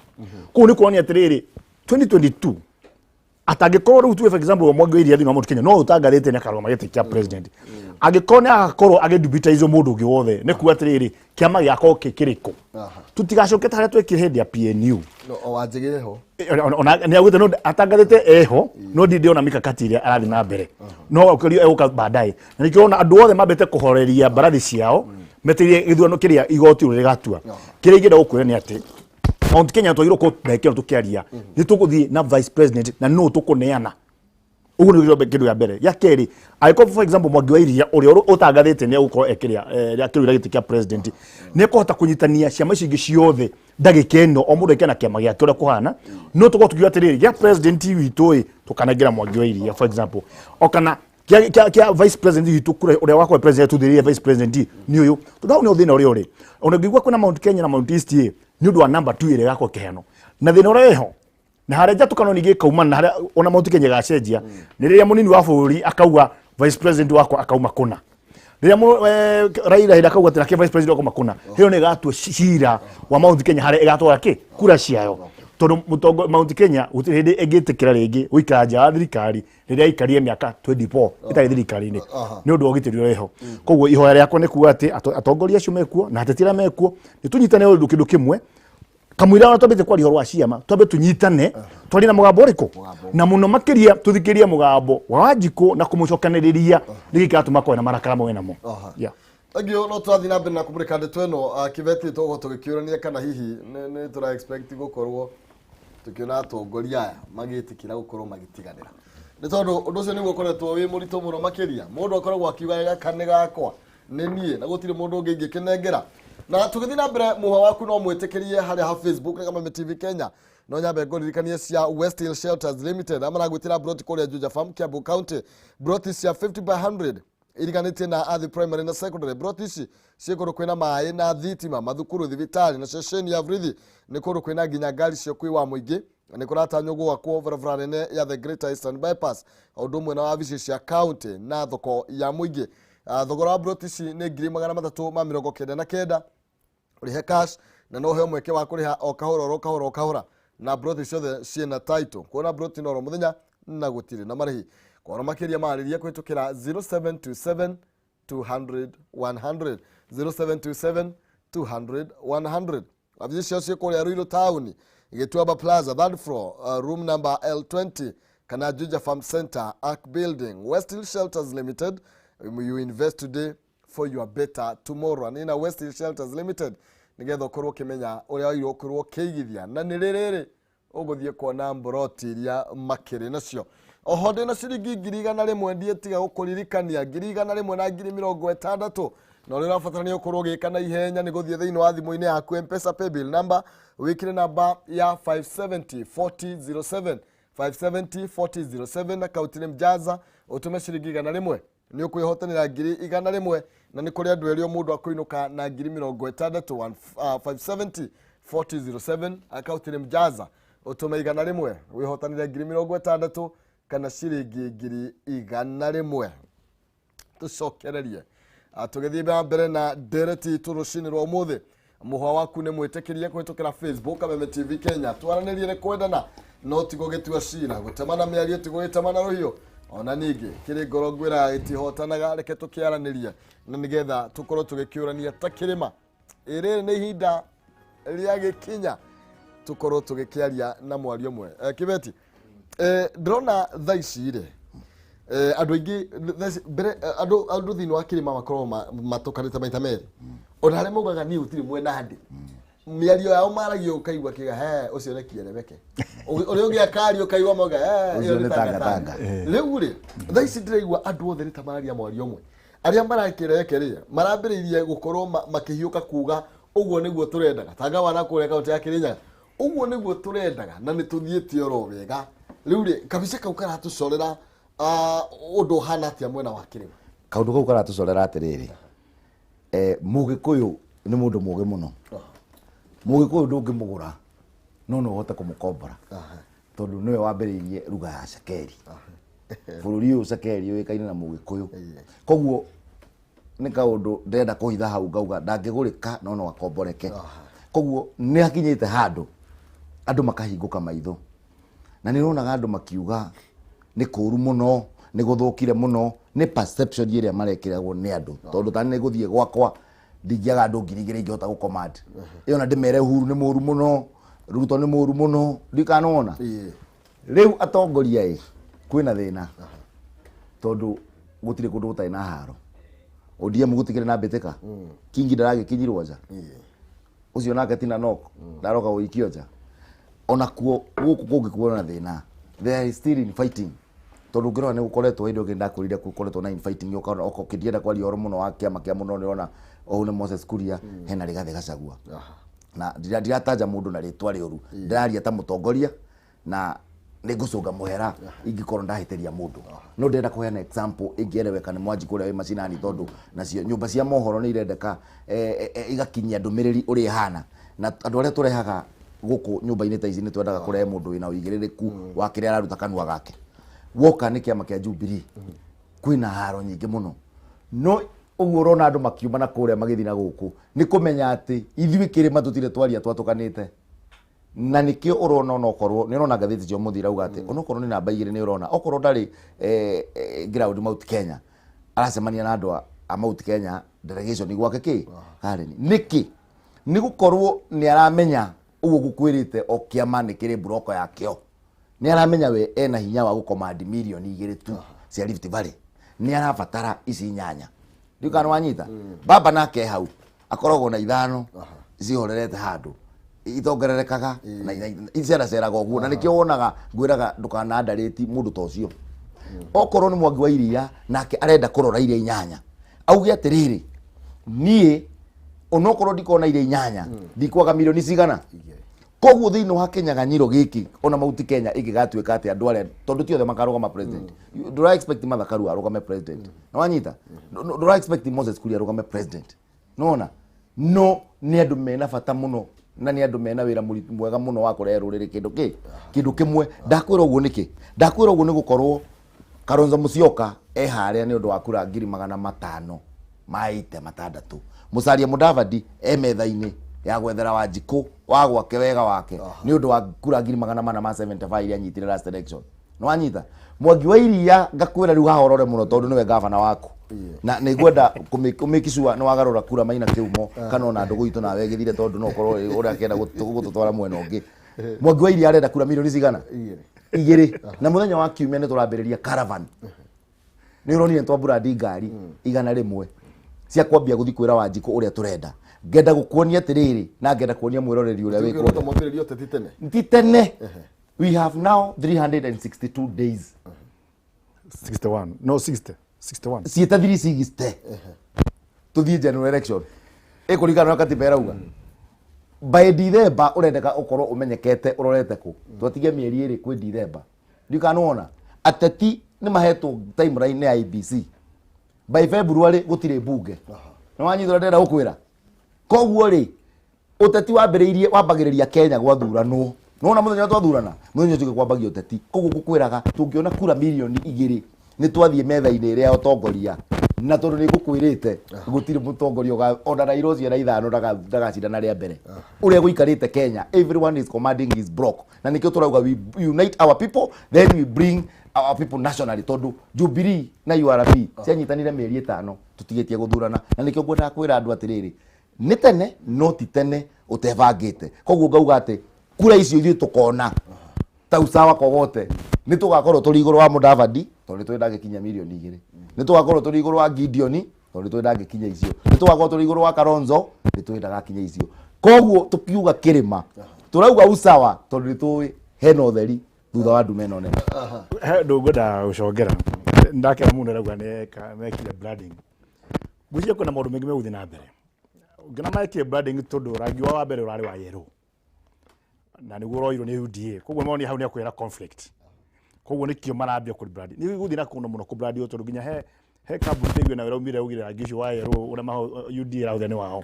Kũu nĩ kuonania atĩrĩrĩ, 2022 atangĩkorwo rĩu tuge, for example, Mwangi wa Iria thĩinĩ wa Mount Kenya no ũtangathĩte nĩ akarũgama gĩtĩ kĩa president, angĩkorwo nĩ agakorwo agĩdubitaizo mũndũ ũngĩ wothe, nĩ kuga atĩrĩrĩ, kĩama gĩakorwo kĩ kĩrĩkũ? Tũtigacoke ta harĩa twekire hĩndĩ ya PNU. No, o wanjigire ho. Ona nĩ augĩte no atangathĩte eho, no ndi ndĩrona mikakati ĩrĩa arathiĩ na mbere, no ũkĩrio egũka baadaye, na nĩkĩo ona andũ othe mambĩte kũhoreria mbarathi ciao metereire gĩthurano kĩrĩa igoti rĩrĩa rĩgatua. Kĩrĩa ingĩenda gũkwĩra nĩ atĩ Mount Kenya twagĩrĩirwo gũkorwo ndagĩka ĩno tũkĩaria nĩ tũgũthiĩ na vice president na nũ tũkũneana. Ũguo nĩ kĩndũ kĩa mbere. Gĩa kerĩ, angĩkorwo, for example, Mwangi wa Iria ũrĩa ũtangathĩte nĩ egũkorwo ekĩrĩa akĩrũĩra gĩtĩ kĩa president, nĩ ekũhota kũnyitania ciama icio ingĩ ciothe ndagĩka ĩno, o mũndũ eke na kĩama gĩake ũrĩa kũhana, no tũkorwo tukiuga atĩrĩrĩ, gĩa president witũ ĩ tũkanengera Mwangi wa Iria, for example, o kana kĩa vice president witũ kũrĩa ũrĩa wakorwo president tuthĩrĩrie vice president nĩ ũyũ, tondũ hau nĩho thĩna ũrĩa ũrĩ. Ona ũngĩigua kwĩna Mount Kenya na Mount East ĩ nĩ ũndũ wa number 2 ĩrĩa ĩgakorwo ĩkĩheanwo, na thĩna ũrĩa wĩho na harĩa njatũkano ningĩ ĩkauma na harĩa ona Mount Kenya ĩgacenjia nĩ rĩrĩa mũnini wa bũrũri akauga vice president wakwa akauma kũna, rĩrĩa Raila hĩndĩ akauga atĩ nake vice president akauma kũna, hĩyo nĩ ĩgatua cira wa Mount Kenya harĩa ĩgatwara kĩ kura ciayo, tondũ mũtongo Mount Kenya gũtirĩ hĩndĩ ĩngĩtĩkĩra rĩngĩ gũikara nja wa thirikari rĩrĩa aikarire mĩaka 24 ĩtarĩ thirikari-inĩ nĩ ũndũ wa ũgitĩri ũrĩa wĩho. Koguo ihoya rĩakwa nĩ kuga atĩ atongoria acio mekuo na ateti arĩa mekuo nĩ tũnyitane ũndũ kĩndũ kĩmwe kamũira ona twambĩte kwaria ũhoro wa ciama, twambe tũnyitane twarie na mũgambo ũrĩkũ, na mũno makĩria tũthikĩrie mũgambo wa Wanjikũ na kũmũcokanĩrĩria nĩkĩ kĩratũma korwo na marakara moe namo. Yeah. Thank you. No tũrathiĩ na mbere na kũmũrĩka ndeto ĩno, kĩbeti tũgũkorwo tũgĩkĩũrania kana hihi nĩ tũra expect gũkorwo tũkĩona atongoria aya magĩtĩkĩra gũkorwo magĩtiganĩra, nĩ tondũ ũndũ ũcio nĩguo ũkoretwo wĩ mũritũ mũno makĩria. Mũndũ akoragwo akiuga gaka nĩ gakwa, nĩ niĩ na gũtirĩ mũndũ ũngĩ ingĩkĩnengera. Na tũgĩthiĩ na mbere, mũhwa waku no mwĩtĩkĩrie harĩa ha Facebook nĩ Kameme TV Kenya. No nyambe ngũririkanie cia West Hill Shelters Limited maragwĩtĩra broti kũrĩa Juja Farm, Kiambu County, broti cia 50 by 100 iriganĩtie na Athi Primary na Secondary. Broti ici ciĩ kũndũ kwĩna maĩ na thitima, mathukuru, thibitarĩ na ceceni ya borithi. Nĩ kũndũ kwĩna nginya ngari cia ũkuui wa mũingĩ. Nĩ kũratanywo gwakwo barabara nene ya the Greater Eastern Bypass, o ũndũ ũmwe na wabici cia county na thoko ya mũingĩ. Thogora wa broti ici nĩ 399,000 ũrĩhe cash, na no ũheo mweke wa kũrĩha o kahora oro kahora o kahora, na broti ciothe ciĩna title. Kuona broti noro mũthenya na gũtirĩ na marĩhi. Kuona makĩria marĩrie kũhĩtũkĩra 0727 200 100, 0727 200 100. Wabici ciao ciĩ kũrĩa Ruiru Town, Gĩtuamba Plaza, third floor, room number L20, kana Juja Farm Center, Ark Building. West Hill Shelters Limited, you invest today. for your better tomorrow. Nina West Hill Shelters Limited nigetha ukorwo ukimenya uria wagĩrĩirwo gũkorwo ũkĩigithia na nĩ rĩrĩ ũgũthiĩ kuona mburoti iria makĩrĩ nacio. Oho ndĩna ciringi 100,000 ndiĩtiga gũkũririkania 100,000 na 60,000 na ũrĩa ũrabatarania ũkorwo ũgĩka na ihenya nĩ gũthiĩ thĩinĩ wa thimũ-inĩ yaku M-Pesa paybill number wĩkĩre namba ya 570 4007 570 4007 akaunti nĩ Mjaza ũtũme ciringi 100 nĩ ũkwĩhotanĩra 100,000 na nĩ kũrĩ andũ erĩ o mũndũ akũinũka na 60,000. 570 4007 akaunti nĩ Mjaza ũtũme 100 wĩhotanĩre 60,000 kana ciringi 100,000. Tũcokererie tũgĩthiĩ na mbere na ndereti itũ rũcinĩ rwa ũmũthĩ. Mũhwa waku nĩ mwĩtĩkĩrie kũhĩtũkĩra Facebook Kameme TV Kenya. Twaranĩrie nĩ kwendana no ti gũgĩtua cira, gũtemana mĩario ti gũgĩtemana rũhiũ, ona ningĩ kĩrĩ ngoro ngwĩraga gĩtihotanaga. Reke tũkĩaranĩrie na nĩgetha tũkorwo tũgĩkĩũrania ta kĩrĩma. Ĩrĩrĩ nĩ ihinda rĩa gĩkinya tũkorwo tũgĩkĩaria na mwario ũmwe. Kĩbeti, ndĩrona thaa ici rĩ andũ aingĩ mbere andũ thĩinĩ wa kĩrĩma makoragwo matũkanĩte maita merĩ, ona arĩa maugaga niĩ gũtirĩ mwena ndĩ, mĩario yao maragia ũkaigua kĩga he ũcio nĩ kĩerebeke, ũrĩa ũngĩ akaria ũkaigua mauga he ũcio nĩ tangatanga. Rĩu rĩ thaa ici ndĩraigua andũ othe nĩ ta mararia mwario ũmwe. Arĩa marakĩreke rĩ marambĩrĩirie gũkorwo makĩhiũka kuga ũguo nĩguo tũrendaga, ta gavana kũrĩa kaũntĩ ya Kĩrĩnyaga, ũguo nĩguo tũrendaga na nĩ tũthiĩte oro wega. Rĩu rĩ kabica kau karatũcorera ũndũ ũhana atĩa mwena wa kĩrĩma? Kaũndũ kau karatũcorera atĩrĩrĩ, Mũgĩkũyũ nĩ mũndũ mũgĩ mũno. Mũgĩkũyũ ndũngĩmũgũra no no ũhote kũmũkombora tondũ nĩwe wambĩrĩirie ruga ya cekeri. Bũrũri ũyũ cekeri ũĩkaine na Mũgĩkũyũ, koguo nĩ kaũndũ ndĩrenda kũhitha hau ngauga ndangĩgũrĩka no no akomboreke. Koguo nĩ hakinyĩte handũ andũ makahingũka maitho, na nĩ ũronaga andũ makiuga nĩ kũru mũno, nĩ gũthũkire mũno, nĩ perception ĩrĩa marekĩragwo nĩ andũ. Tondũ ta nĩ gũthiĩ gwakwa ndingĩaga andũ 2,000 ingĩhota gũcommand ĩyo, na ndĩmere Uhuru nĩ mũru mũno, Ruto nĩ mũru mũno, ndikanona. Rĩu atongoria ĩ kwĩna thĩna tondũ gũtirĩ kũndũ gũtarĩ na haro. ODM gũtikĩrĩ na mbĩtĩka, Kingi ndaragĩkinyirwo nja, ũcio nake tina nok ndaroka gũikio nja. Ona kuo gũkũ kũngĩ kuona thĩna, there is still in fighting tondũ ũngĩrora nĩ gũkoretwo hĩndĩ ĩngĩ ndakwĩrire gũkoretwo na infighting. Ũkona okorwo kĩndienda kwaria ũhoro mũno wa kĩama kĩa mũno, nĩũrona ũyũ nĩ Moses Kuria hena Rigathĩ Gachagua, na ndirataja mũndũ na rĩtwa rĩũru, ndĩraria ta mũtongoria na nĩ ngũcũnga mũhera ingĩkorwo ndahĩtĩria mũndũ. No ndĩrenda kũheana example ĩngĩeleweka nĩ Mwanji kũrĩa wĩ macinani, tondũ nacio nyũmba cia mohoro nĩ irendeka igakinyia ndũmĩrĩri ũrĩa ĩhana, na andũ arĩa tũrehaga gũkũ nyũmba-inĩ ta ici nĩ twendaga kũrehe mũndũ wĩna ũigĩrĩrĩku wa kĩrĩa araruta kanua gake. Woka nĩ kĩama kĩa Jubilee kwĩna haro nyingĩ mũno, no ũguo ũrona andũ makiuma na kũrĩa magĩthiĩ na gũkũ nĩ kũmenya atĩ ithuĩ kĩrĩma tũtirĩ twaria twatũkanĩte, na nĩkĩo ũrona onokorwo nĩ ũrona ngathĩti cia ũmũthĩ irauga atĩ onokorwo nĩ namba 2 nĩ ũrona okorwo ndarĩ ground Mount Kenya aracemania na andũ a Mount Kenya delegation gwake kĩ Karen. Nĩkĩ? Nĩ gũkorwo nĩ aramenya ũguo gũkwĩrĩte o kĩama nĩ kĩrĩ mburoko yakĩo, nĩ aramenya we ena hinya wa gũkomandi mirioni 2 tu cia Rift Valley, nĩ arabatara ici 8. Ndiũ kana wanyita baba nake hau akoragwo na 5 cihorerete handũ itongererekaga na iceraceraga ũguo, na nĩkĩo wonaga ngwĩraga ndũkanandarĩti mũndũ ta ũcio. Okorwo nĩ Mwangi wa Iria nake arenda kũrora iria 8, auge atĩrĩrĩ niĩ onokorwo ndikona iria 8 ndikwaga mirioni cigana. Koguo thĩinĩ wa kĩnyang'anyĩro gĩkĩ ona Mount Kenya ĩngĩgatuĩka atĩ andũ arĩa tondũ ti othe makarũgama president, ndũra expect Martha Karua arũgame president, nĩ wanyita? Ndũra expect Moses Kuria arũgame president, nĩwona? No nĩ andũ mena bata mũno na nĩ andũ mena wĩra mwega mũno wa kũrehe rũrĩrĩ kĩndũ kĩ kĩndũ kĩmwe. Ndakwĩra ũguo nĩkĩ? Ndakwĩra ũguo nĩ gũkorwo Kalonzo Musyoka e harĩa nĩ ũndũ wa kura 586,000. Musalia Mudavadi e metha-inĩ ya gwethera Wanjikũ wa gwake wega wake nĩ ũndũ wa kura 475,000 iria anyitire last election. Nĩ wanyita? Mwangi wa Iria ngakwĩra rĩu haha ũrore mũno tondũ nĩwe gavana waku, na nĩ ngwenda kũmake sure nĩ wagarũra kura Maina Kĩhumo kana ona ndũgũ itũ nawe ĩgĩthire tondũ no ũkorwo ũrĩa akĩenda gũtũtwara mwena ũngĩ. Mwangi wa Iria arenda kura mirioni cigana? 2. Na mũthenya wa kiumia nĩ tũrambĩrĩria caravan. Nĩ ũronire twamburandi ngari 100 Cia kwambia guthi kwira Wanjikũ ũrĩa tũrenda. Ngenda gũkuonia atĩrĩrĩ, na ngenda kuonia mwĩroreri ũrĩa wĩ kũrĩa. Mwambĩrĩrio ũteti tene. Ti tene. We have now 362 days. 61, no, 60, 61. Ciĩta 360 tuthiĩ general election, ĩkũringana na katiba ĩrauga by December ũrendeka ũkorwo ũmenyekete ũrorete kũ. Twatigia mĩeri 2 kwĩ December. Ndiũĩ wona ateti nĩ mahetwo timeline nĩ IEBC, by February gũtirĩ mbunge. Nĩ wanyita ũrĩa ndĩrenda gũkwĩra? Koguo rĩ, ũteti wambĩrĩirie, wambagĩrĩria Kenya gwathuranwo. Nĩwona mũthenya ũrĩa twathurana, mũthenya ũcio kwambagia ũteti. Koguo ngũkwĩraga, tũngĩona kura mirioni 2, nĩ twathiĩ metha-inĩ ĩrĩa ya ũtongoria, na tondũ nĩ ngũkwĩrĩte gũtirĩ mũtongoria ona Raila ũcio na ithano ndagacindana rĩa mbere. Ũrĩa gũikarĩte Kenya, everyone is commanding his block, na nĩkĩo tũrauga we unite our people, then we bring our people nationally, tondũ Jubilee na URP cianyitanire mĩeri 5 tũtigĩtie gũthurana. Na nĩkĩo ngwendaga kwĩra andũ atĩrĩrĩ, nĩ tene no ti tene ũtebangĩte. Koguo ngauga atĩ kura icio ithuĩ tũkona ta usawa kogote, nĩ tũgakorwo tũrĩ igũrũ wa Mudavadi, tondũ nĩ tũĩ ndangĩkinya mirioni 2. Nĩ tũgakorwo tũrĩ igũrũ wa Gideon, tondũ nĩ tũĩ ndangĩkinya icio. Nĩ tũgakorwo tũrĩ igũrũ wa Kalonzo, nĩ tũĩ ndagakinya icio. Koguo tũkiuga kĩrĩma, tũrauga usawa, tondũ nĩ tũĩ hena ũtheri thutha wa nduma ĩno nene. He ũndũ ngwendaga gũcongera. Ndakena mũno rauga nĩeka mekire branding. Ngwĩciria kwĩna maũndũ maingĩ megũthiĩ na mbere. Ũngĩona mekire branding, tondũ rangi wao wa mbere ũrarĩ wa yellow na nĩguo ũroirwo nĩ UDA, koguo monire hau nĩ akwĩra conflict, koguo nĩkĩo marambia kũ brand. Nĩ gũthiĩ na kũndũ mũno kũ brand, tondũ nginya he kambuni ndĩiguĩ na wĩra augire rangi ũcio wa yellow ũrĩa UDA ĩrahũthĩra nĩ wao.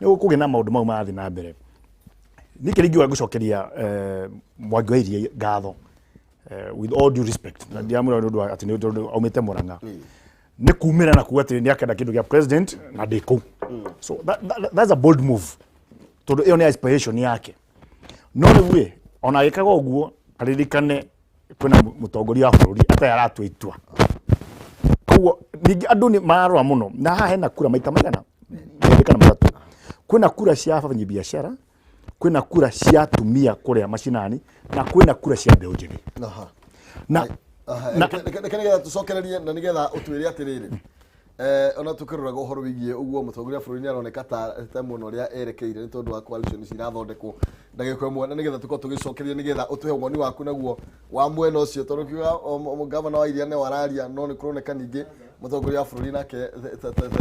Nĩ gũkũgĩa na maũndũ mau marathiĩ na mbere. Nĩkĩ rĩngĩ ngũcokeria Mwangi wa Iria ngatho, with all due respect, na ndiramwĩra nĩ ũndũ wa atĩ nĩ tondũ aumĩte Murang'a, nĩ kumĩra na kuga atĩ nĩ akenda kĩndũ gĩa president na ndĩ kũu. So that's a bold move, tondũ ĩyo nĩ aspiration yake. No rĩu rĩ, ona agĩkaga ũguo, aririkane kwĩna mũtongoria wa bũrũri atarĩ aratua itua. Koguo ningĩ andũ nĩ mararora mũno, na haha hena kura maita maigana 2 kana 3. Kwĩna kura cia wafanyabiashara, kwĩna kura cia atumia kũrĩa macinani, na kwĩna kura cia mbeũ njĩthĩ. Na Reke nĩgetha tũcokererie na nĩgetha ũtwĩre atĩrĩrĩ, ona tũkĩroraga ũhoro wĩgiĩ ũguo, mũtongoria wa bũrũri nĩ aroneka ta mũno ũrĩa erekeire nĩ tondũ wa coalition cirathondekwo ndagĩka ĩmwe, na nĩgetha tũkorwo tũgĩcokeria, nĩgetha ũtũhe woni waku naguo wa mwena ũcio, tondũ kiuga gavana wa Iria nĩwe araria, no nĩ kũroneka ningĩ mũtongoria wa bũrũri nake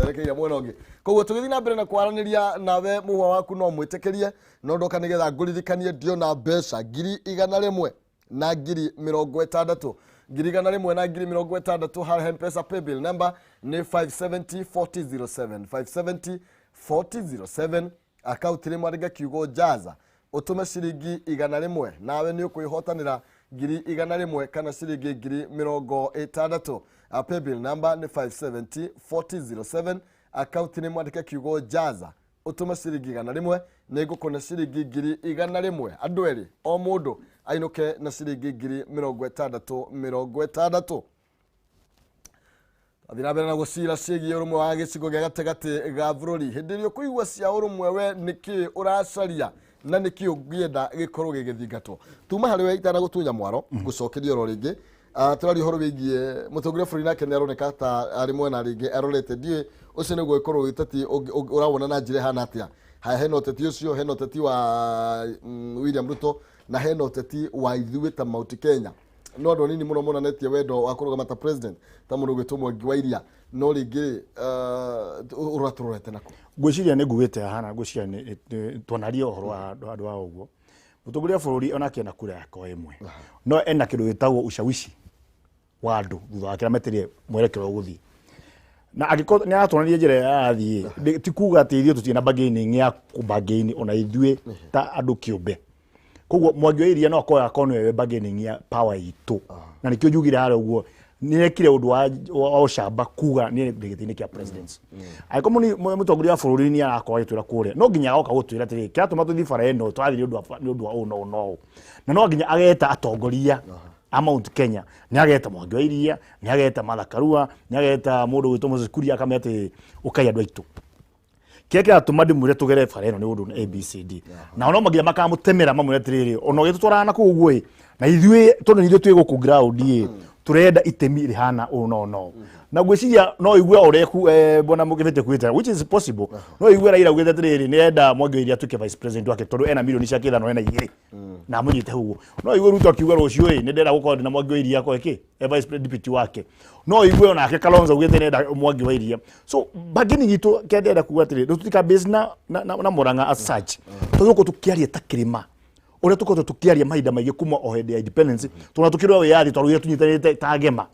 terekeire mwena ũngĩ. Koguo tũgĩthiĩ na mbere na kwaranĩria nawe, mũhwa waku no mwĩtĩkĩrie, no ndoka nĩgetha ngũririkanie ndiona mbeca 100,000 na 60,000, 100,000 na 60,000 harĩa M-Pesa paybill number nĩ 570 4007, 570 4007. Akaunti rĩmwe, andĩka kiugo "jaza", ũtũme ciringi 100, nawe nĩ ũkwĩhotanĩra 100,000 kana ciringi 60,000. Paybill number nĩ 570 4007. Akaunti nĩ mwandĩke kiugo "jaza", ũtũme ciringi 100, nĩ ngũkũne ciringi 100,000. Andũ erĩ, o mũndũ ainũke na ciringi 60,000 60. Athiĩ na mbere na gũcira ciĩgiĩ ũrũmwe wa gĩcigo gĩa gatagatĩ ga bũrũri. Hĩndĩ ĩrĩa ũkũigua cia ũrũmwe, we nĩkĩ ũracaria na nĩkĩ ũngĩenda gĩkorwo gĩgĩthingatwo? Tuma harĩ we itanagũtunya mwaro, ngũcokeria oro rĩngĩ. Tũraria ũhoro wĩgiĩ mũtongoria wa bũrũri, nake nĩ aroneka ta arĩ mwena rĩngĩ arorete. Ndiũĩ ũcio nĩguo ĩkorwo ũteti ũrawona na njĩra ĩhana atĩa. Haya, hena ũteti ũcio, hena ũteti wa William Ruto, na hena ũteti wa ithuĩ ta Mount Kenya. No andũ anini mũno monanĩtie wendo wa kũrũgama ta president, ta mũndũ ũgwĩtwo Mwangi wa Iria. No rĩngĩ ũrora tũrorete nako? Ngwĩciria nĩ ngugĩte haha, na ngwĩciria twanaria ũhoro wa andũ wa ũguo. Mũtongoria wa bũrũri onake ena kura yakwa ĩmwe, no ena kĩndũ gĩtagwo ushawishi wa andũ thutha wake, meterie mwerekero ũgũthiĩ. Na angĩkorwo nĩ aratuonania njĩra ĩrĩa arathiĩ, ti kuga atĩ ithuĩ tũtirĩ na bargaining ya kũbargain ona ithuĩ ta andũ kĩũmbe. Koguo Mwangi wa Iria no akorwo nĩwe bargaining ya power itũ, na nĩkĩo njugire harĩa ũguo nĩekire ũndũ wa ũcamba kuga niĩ ndĩ gĩtĩ-inĩ kĩa president. Angĩkorwo mũtongoria wa bũrũri nĩ arakorwo agĩtwĩra kũrĩa, no nginya agoka gũtwĩra atĩrĩrĩ, kĩratũma tũthiĩ bara ĩno tũrathiĩ nĩ ũndũ wa ũũ na ũũ na ũũ, na no nginya ageta atongoria a Mount Kenya. Nĩ ageta Mwangi wa Iria, nĩ ageta Martha Karua, nĩ ageta mũndũ ũgwĩtwo Moses Kuria, akamenya atĩ ũkai andũ aitũ, kĩrĩa kĩratũma ndĩmwĩre tũgere bara ĩno nĩ ũndũ ABCD. Na no nginya makamũtemera mamwĩre atĩrĩrĩ, ona ũgĩtũtwaraga na kũu ũguo ĩ, na ithuĩ tondũ nĩ ithuĩ twĩ gũkũ ground ĩ, Turenda itemi rihana ũũ no no na ngwĩciria no igue ũrĩa bwana Mũgĩbĩte kwĩte, which is possible, no igue Raila augĩte atĩrĩrĩ, nĩenda Mwangi wa Iria atuĩke vice president wake tondũ ena milioni ciake ithano, ena igĩrĩ na amũnyite ũguo. No igue Ruto akiuga rũciũ ĩ nĩ ndĩrenda gũkorwo ndĩna Mwangi wa Iria akorwo kĩ e vice deputy wake. No igue onake Kalonzo augĩte nĩenda Mwangi wa Iria. So bargaining itũ kĩrĩa ndĩrenda kuga atĩrĩ, tũtika base na Murang'a as such, tondũ gũkũ tũkĩaria ta kĩrĩma ũrĩa tũkoretwo tũkĩaria mahinda maingĩ kuma o hĩndĩ ya independence, tondũ tũkĩrũa wĩyathi twarũire tũnyitanĩte ta ngema.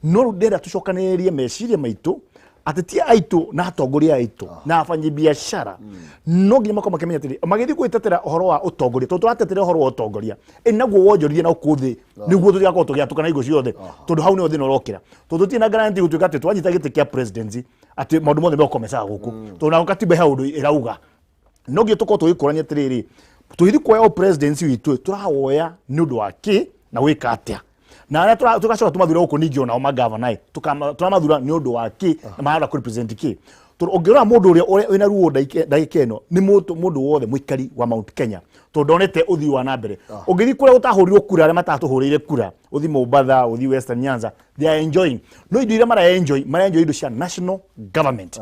No rĩu ndĩrenda tũcokanĩrĩrie meciria maitũ, atetia aitũ na atongoria aitũ na afanyibiacara no nginya makorwo makĩmenya atĩrĩ, magĩthiĩ gwĩtetera ũhoro wa ũtongoria, tondũ tũratetera ũhoro wa ũtongoria ĩ naguo wonjorithia na gũkũ thĩ nĩguo tũtigakorwo tũgĩatũkana hingo ciothe, tondũ hau nĩho thĩna ũrokĩra, tondũ tũtirĩ na guarantee gũtuĩka atĩ twanyita gĩtĩ kĩa presidency atĩ maũndũ mothe megũkorwo mecaga gũkũ, tondũ nago katiba he ũndũ ĩrauga. No nginya tũkorwo tũgĩkũrania atĩrĩrĩ, tũgĩthiĩ kuoya o presidency witũ tũrawoya nĩ ũndũ wa kĩ na gwĩka atĩa, na arĩa tũgacoka tũmathure gũkũ ningĩ onao magavana tũramathura nĩ ũndũ wa kĩ na marenda kũ represent kĩ. Tondũ ũngĩrora mũndũ ũrĩa wĩna ruo ndagĩka ĩno nĩ mũndũ wothe mũikari wa Mount Kenya, tondũ ndonete ũthii wa na mbere. Ũngĩthiĩ kũrĩa gũtahũrirwo kura, arĩa matatũhũrĩire kura, ũthiĩ Mombatha, ũthiĩ Western Nyanza, they are enjoying, no indo iria mara enjoy, mara enjoy indo cia national government,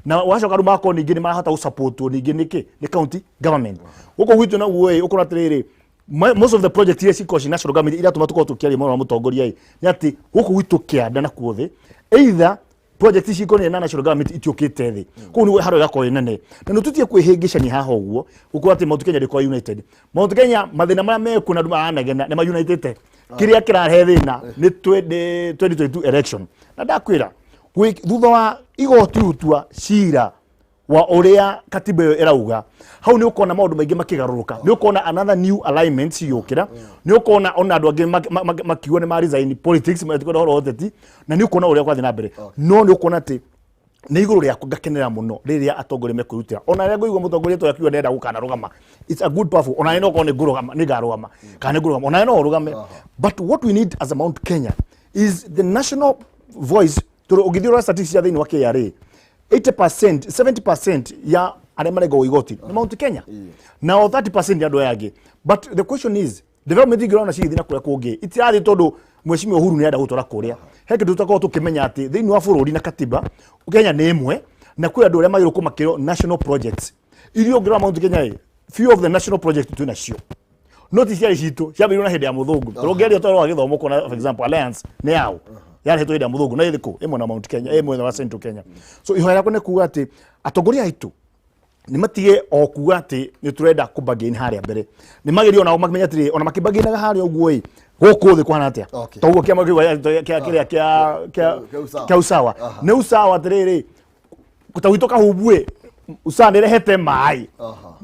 na wacoka rĩu magakorwo ningĩ nĩ marahota gũsupportwo ningĩ nĩkĩ nĩ county government. Gũkũ gwitũ naguo ĩ ũkora atĩrĩrĩ, most of the project iria cikoragwo ci national government iratũma tũkorwo tũkĩaria mũno na mũtongoria ĩ nĩ atĩ gũkũ gwitũ kĩanda na kuo thĩ either project ici ikonainie na national government itiũkĩte thĩ kũu nĩguo haro ĩgakorwo ĩ nene, na nĩ tũtige kwĩhĩngĩcania haha ũguo gũkorwo atĩ Mount Kenya ndĩkorwo united. Mount Kenya mathĩna marĩa mekuo na andũ maranegena nĩ ma unitĩte. Kĩrĩa kĩrarehe thĩna nĩ 2022 election, na ndakwĩra thutha wa igoti gũtua cira wa ũrĩa katiba ĩyo ĩrauga, hau nĩ ũkona maũndũ maingĩ makĩgarũrũka, nĩ ũkona another new alignment cigĩũkĩra, nĩ ũkona ona andũ angĩ makiuga nĩ ma resign politics, matikwenda ũhoro wa ũteti, na nĩ ũkuona ũrĩa kwathiĩ na mbere. No nĩ ũkuona atĩ nĩ igũrũ rĩakwa ngakenera mũno rĩrĩa atongoria mekwĩrutĩra, ona rĩrĩa ngũigua mũtongoria to akiuga ndĩrenda gũkanarũgama, it's a good powerful. Ona no korwo nĩ ngũrũgama, nĩ ngarũgama kana nĩ ngũrũgama, ona no ũrũgame, but what we need as a Mount Kenya is the national voice, tondũ ũngĩthiĩ ũrora statistics cia thĩinĩ wa KRA, 80% 70% ya arĩa marengagwo igoti nĩ Mount Kenya, nao 30% nĩ andũ aya angĩ. But the question is, development ingĩrona cigĩthiĩ na kũrĩa kũngĩ itirathiĩ tondũ mheshimiwa Uhuru nĩarenda gũtwara kũrĩa. He kĩndũ tũtakorwo tũkĩmenya atĩ thĩinĩ wa bũrũri na katiba Kenya nĩ ĩmwe, na kwĩ andũ arĩa magĩrĩirwo kũmakĩrwo national projects iria ũngĩrora Mount Kenya ĩ few of the national projects twĩ nacio no ti ciarĩ citũ, ciambĩrĩirio na hĩndĩ ya mũthũngũ. Tondũ ũngĩaria ũhoro wa gĩthomo kuona, for example, Alliance nĩ yao yarehetwo hĩndĩ ya mũthũngũ na ĩthĩ kũ ĩmwe na Mount Kenya, ĩ mwena wa Central Kenya. So ihoya rĩakwa nĩ kuga atĩ atongoria aitũ nĩ matige o kuga atĩ nĩ tũrenda kũbargain harĩa mbere, nĩ magerie onao mamenye atĩrĩ, ona makĩbargainaga harĩa ũguo ĩ gũkũ thĩ kũhana atĩa. Toguo kĩama kĩu kĩa kĩrĩa kĩa Kĩa usawa. Kĩa usawa nĩ usawa atĩrĩrĩ, ta gwitũ Kahumbũ usawa nĩ rehete maĩ,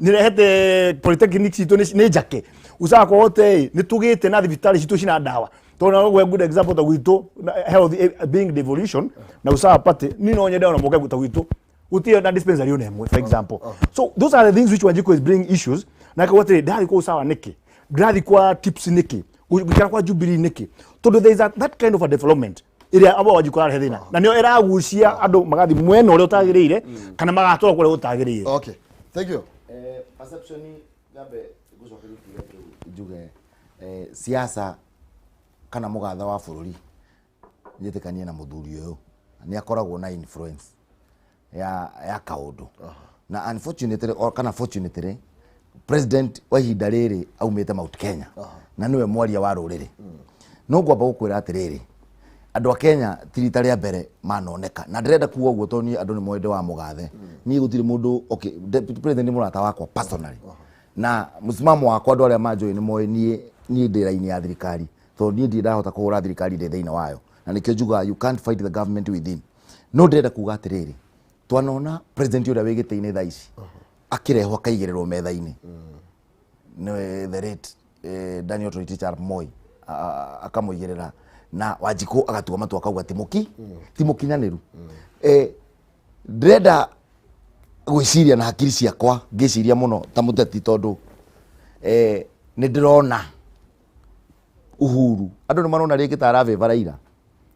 nĩ rehete polytechnic citũ nĩ njake, usawa kwote nĩ tũgĩte na thibitarĩ citũ cina ndawa. Tondũ no gwe good example ta gwitũ health being devolution na usawa party, ni no nyende ona moke ta gwitũ gũtirĩ na dispensary ona ĩmwe, for example. So those are the things which Wanjiku is bringing issues na akauga atĩrĩ, ndathi kwa usawa nĩkĩ, ndathi kwa tips nĩkĩ, gũikara kwa Jubilee nĩkĩ? Tondũ there is that kind of a development ĩrĩa abo Wanjiku ararehe thĩna na nĩyo ĩragucia andũ magathi mwena ũrĩa ũtagĩrĩire kana magatwarwo kũrĩa gũtagĩrĩire. Okay, thank you. Perception nyambe ngucokerie kiugo kĩu njuge siasa kana mũgatha wa bũrũri, njĩtĩkanie na mũthuri ũyũ nĩ akoragwo na influence ya kaũndũ, na unfortunately or kana fortunately, president wa ihinda rĩrĩ aumĩte Mount Kenya na nĩwe mwaria wa rũrĩrĩ. No ngwamba gũkwĩra atĩrĩrĩ, andũ a Kenya ti rita rĩa mbere manoneka, na ndĩrenda kuga ũguo tondũ niĩ andũ nĩ moĩ ndĩ wa mũgathe. Niĩ gũtirĩ mũndũ, okay, deputy president nĩ mũrata wakwa personally, na mũsimamo wakwa andũ arĩa manjũĩ nĩ moĩ niĩ ndĩ raini ya thirikari, tondũ niĩ ndirĩ ndahota kũhũra thirikari ndĩ thĩinĩ wayo, na nĩkĩo njugaga you can't fight the government within. No ndĩrenda kuga atĩrĩrĩ, twanona president ũrĩa wĩ gĩtĩ-inĩ thaa ici akĩrehwo akaigĩrĩrwo metha-inĩ nĩ the late Daniel Toroitich arap Moi, akamũigĩrĩra na Wanjikũ agatua matua akauga ti mũkinyanĩru. Ndĩrenda gwĩciria na hakiri ciakwa, ngĩciria mũno ta mũteti, tondũ nĩ ndĩrona Uhuru andũ nĩ marona rĩngĩ ta aravĩva Raila,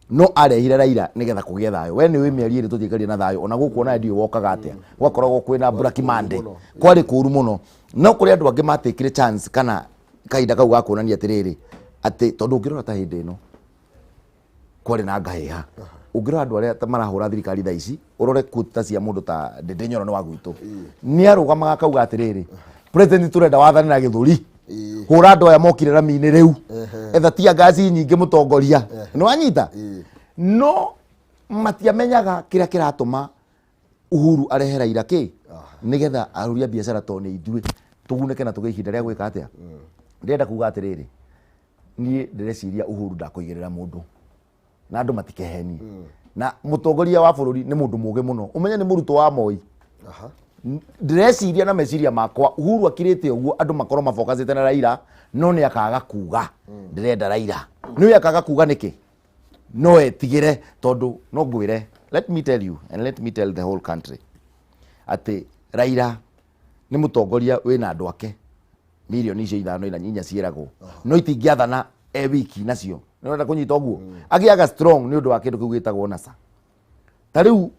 no arehire Raila nĩgetha kũgĩe thayũ. We nĩ wĩ mĩeri ĩrĩ tũtiaikarie na thayũ, ona gũkũ ona ndiũĩ wokaga atĩa, gwakoragwo kwĩna Black Monday, kwarĩ kũru mũno. No kũrĩ andũ angĩ matekire chance kana kahinda kau ga kuonania atĩrĩrĩ, atĩ tondũ ũngĩrora ta hĩndĩ ĩno Kwarĩ na ngahĩha. Ũngĩrora andũ arĩa ta marahũra thirikari thaa ici, ũrore quote ta cia mũndũ ta Ndĩndĩ Nyoro nĩ wa gwitũ, nĩ arũgamaga akauga atĩrĩrĩ, president tũrenda wathane na gĩthũri, hũra andũ aya mokire rami-inĩ rĩu, etha tia ngasi nyingĩ mũtongoria, nĩ wanyita. No matiamenyaga kĩrĩa kĩratũma Uhuru arehe Raila kĩ nĩgetha ahũri a biacara tondũ nĩ ithuĩ tũgunĩke na tũgĩe ihinda rĩa gwĩka atĩa. Ndĩrenda kuga atĩrĩrĩ, niĩ ndĩreciria Uhuru ndakũigĩrĩra mũndũ na andũ matikehenie, na mũtongoria wa bũrũri nĩ mũndũ mũgĩ mũno, ũmenye nĩ mũrutwo wa Moi. Ndĩreciria na meciria makwa Uhuru akirĩte ũguo andũ makorwo mabokacĩte na Raila, no nĩ akaga kuga ndĩrenda Raila. Nĩ akaga kuga nĩkĩ? No etigĩre, tondũ no ngwĩre, let me tell you and let me tell the whole country atĩ Raila nĩ mũtongoria wĩna andũ ake mirioni icio ithano ina inya ciĩragwo, no itingĩathana e wiki nacio. Nĩ ũrenda kũnyita ũguo agĩaga strong nĩ ũndũ wa kĩndũ kĩu gĩtagwo NASA. Ta rĩu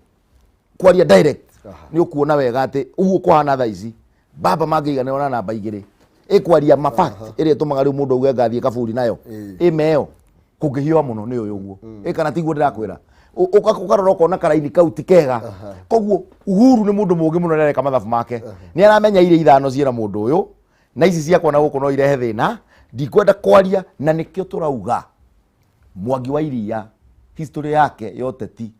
kwaria direct, nĩ ũkuona wega atĩ ũguo kũhana thaa ici baba mangĩiganĩrwo na namba igĩrĩ ĩkwaria ma fact ĩrĩa ĩtũmaga rĩu mũndũ auge ngathiĩ kaburi nayo ĩmeo kũngĩhiũha mũno nĩ ũyũ ũguo ĩ kana tiguo ndĩrakwĩra. Ũkarora ũkona karaini kau ti kega. Koguo Uhuru nĩ mũndũ mũũgĩ mũno, nĩareka mathabu make, nĩ aramenya iria ithano ciĩna mũndũ ũyũ na ici ciakwa na gũkũ no irehe thĩna, ndikwenda kwaria. Na nĩkĩo tũrauga Mwangi wa Iria history yake ya ũteti,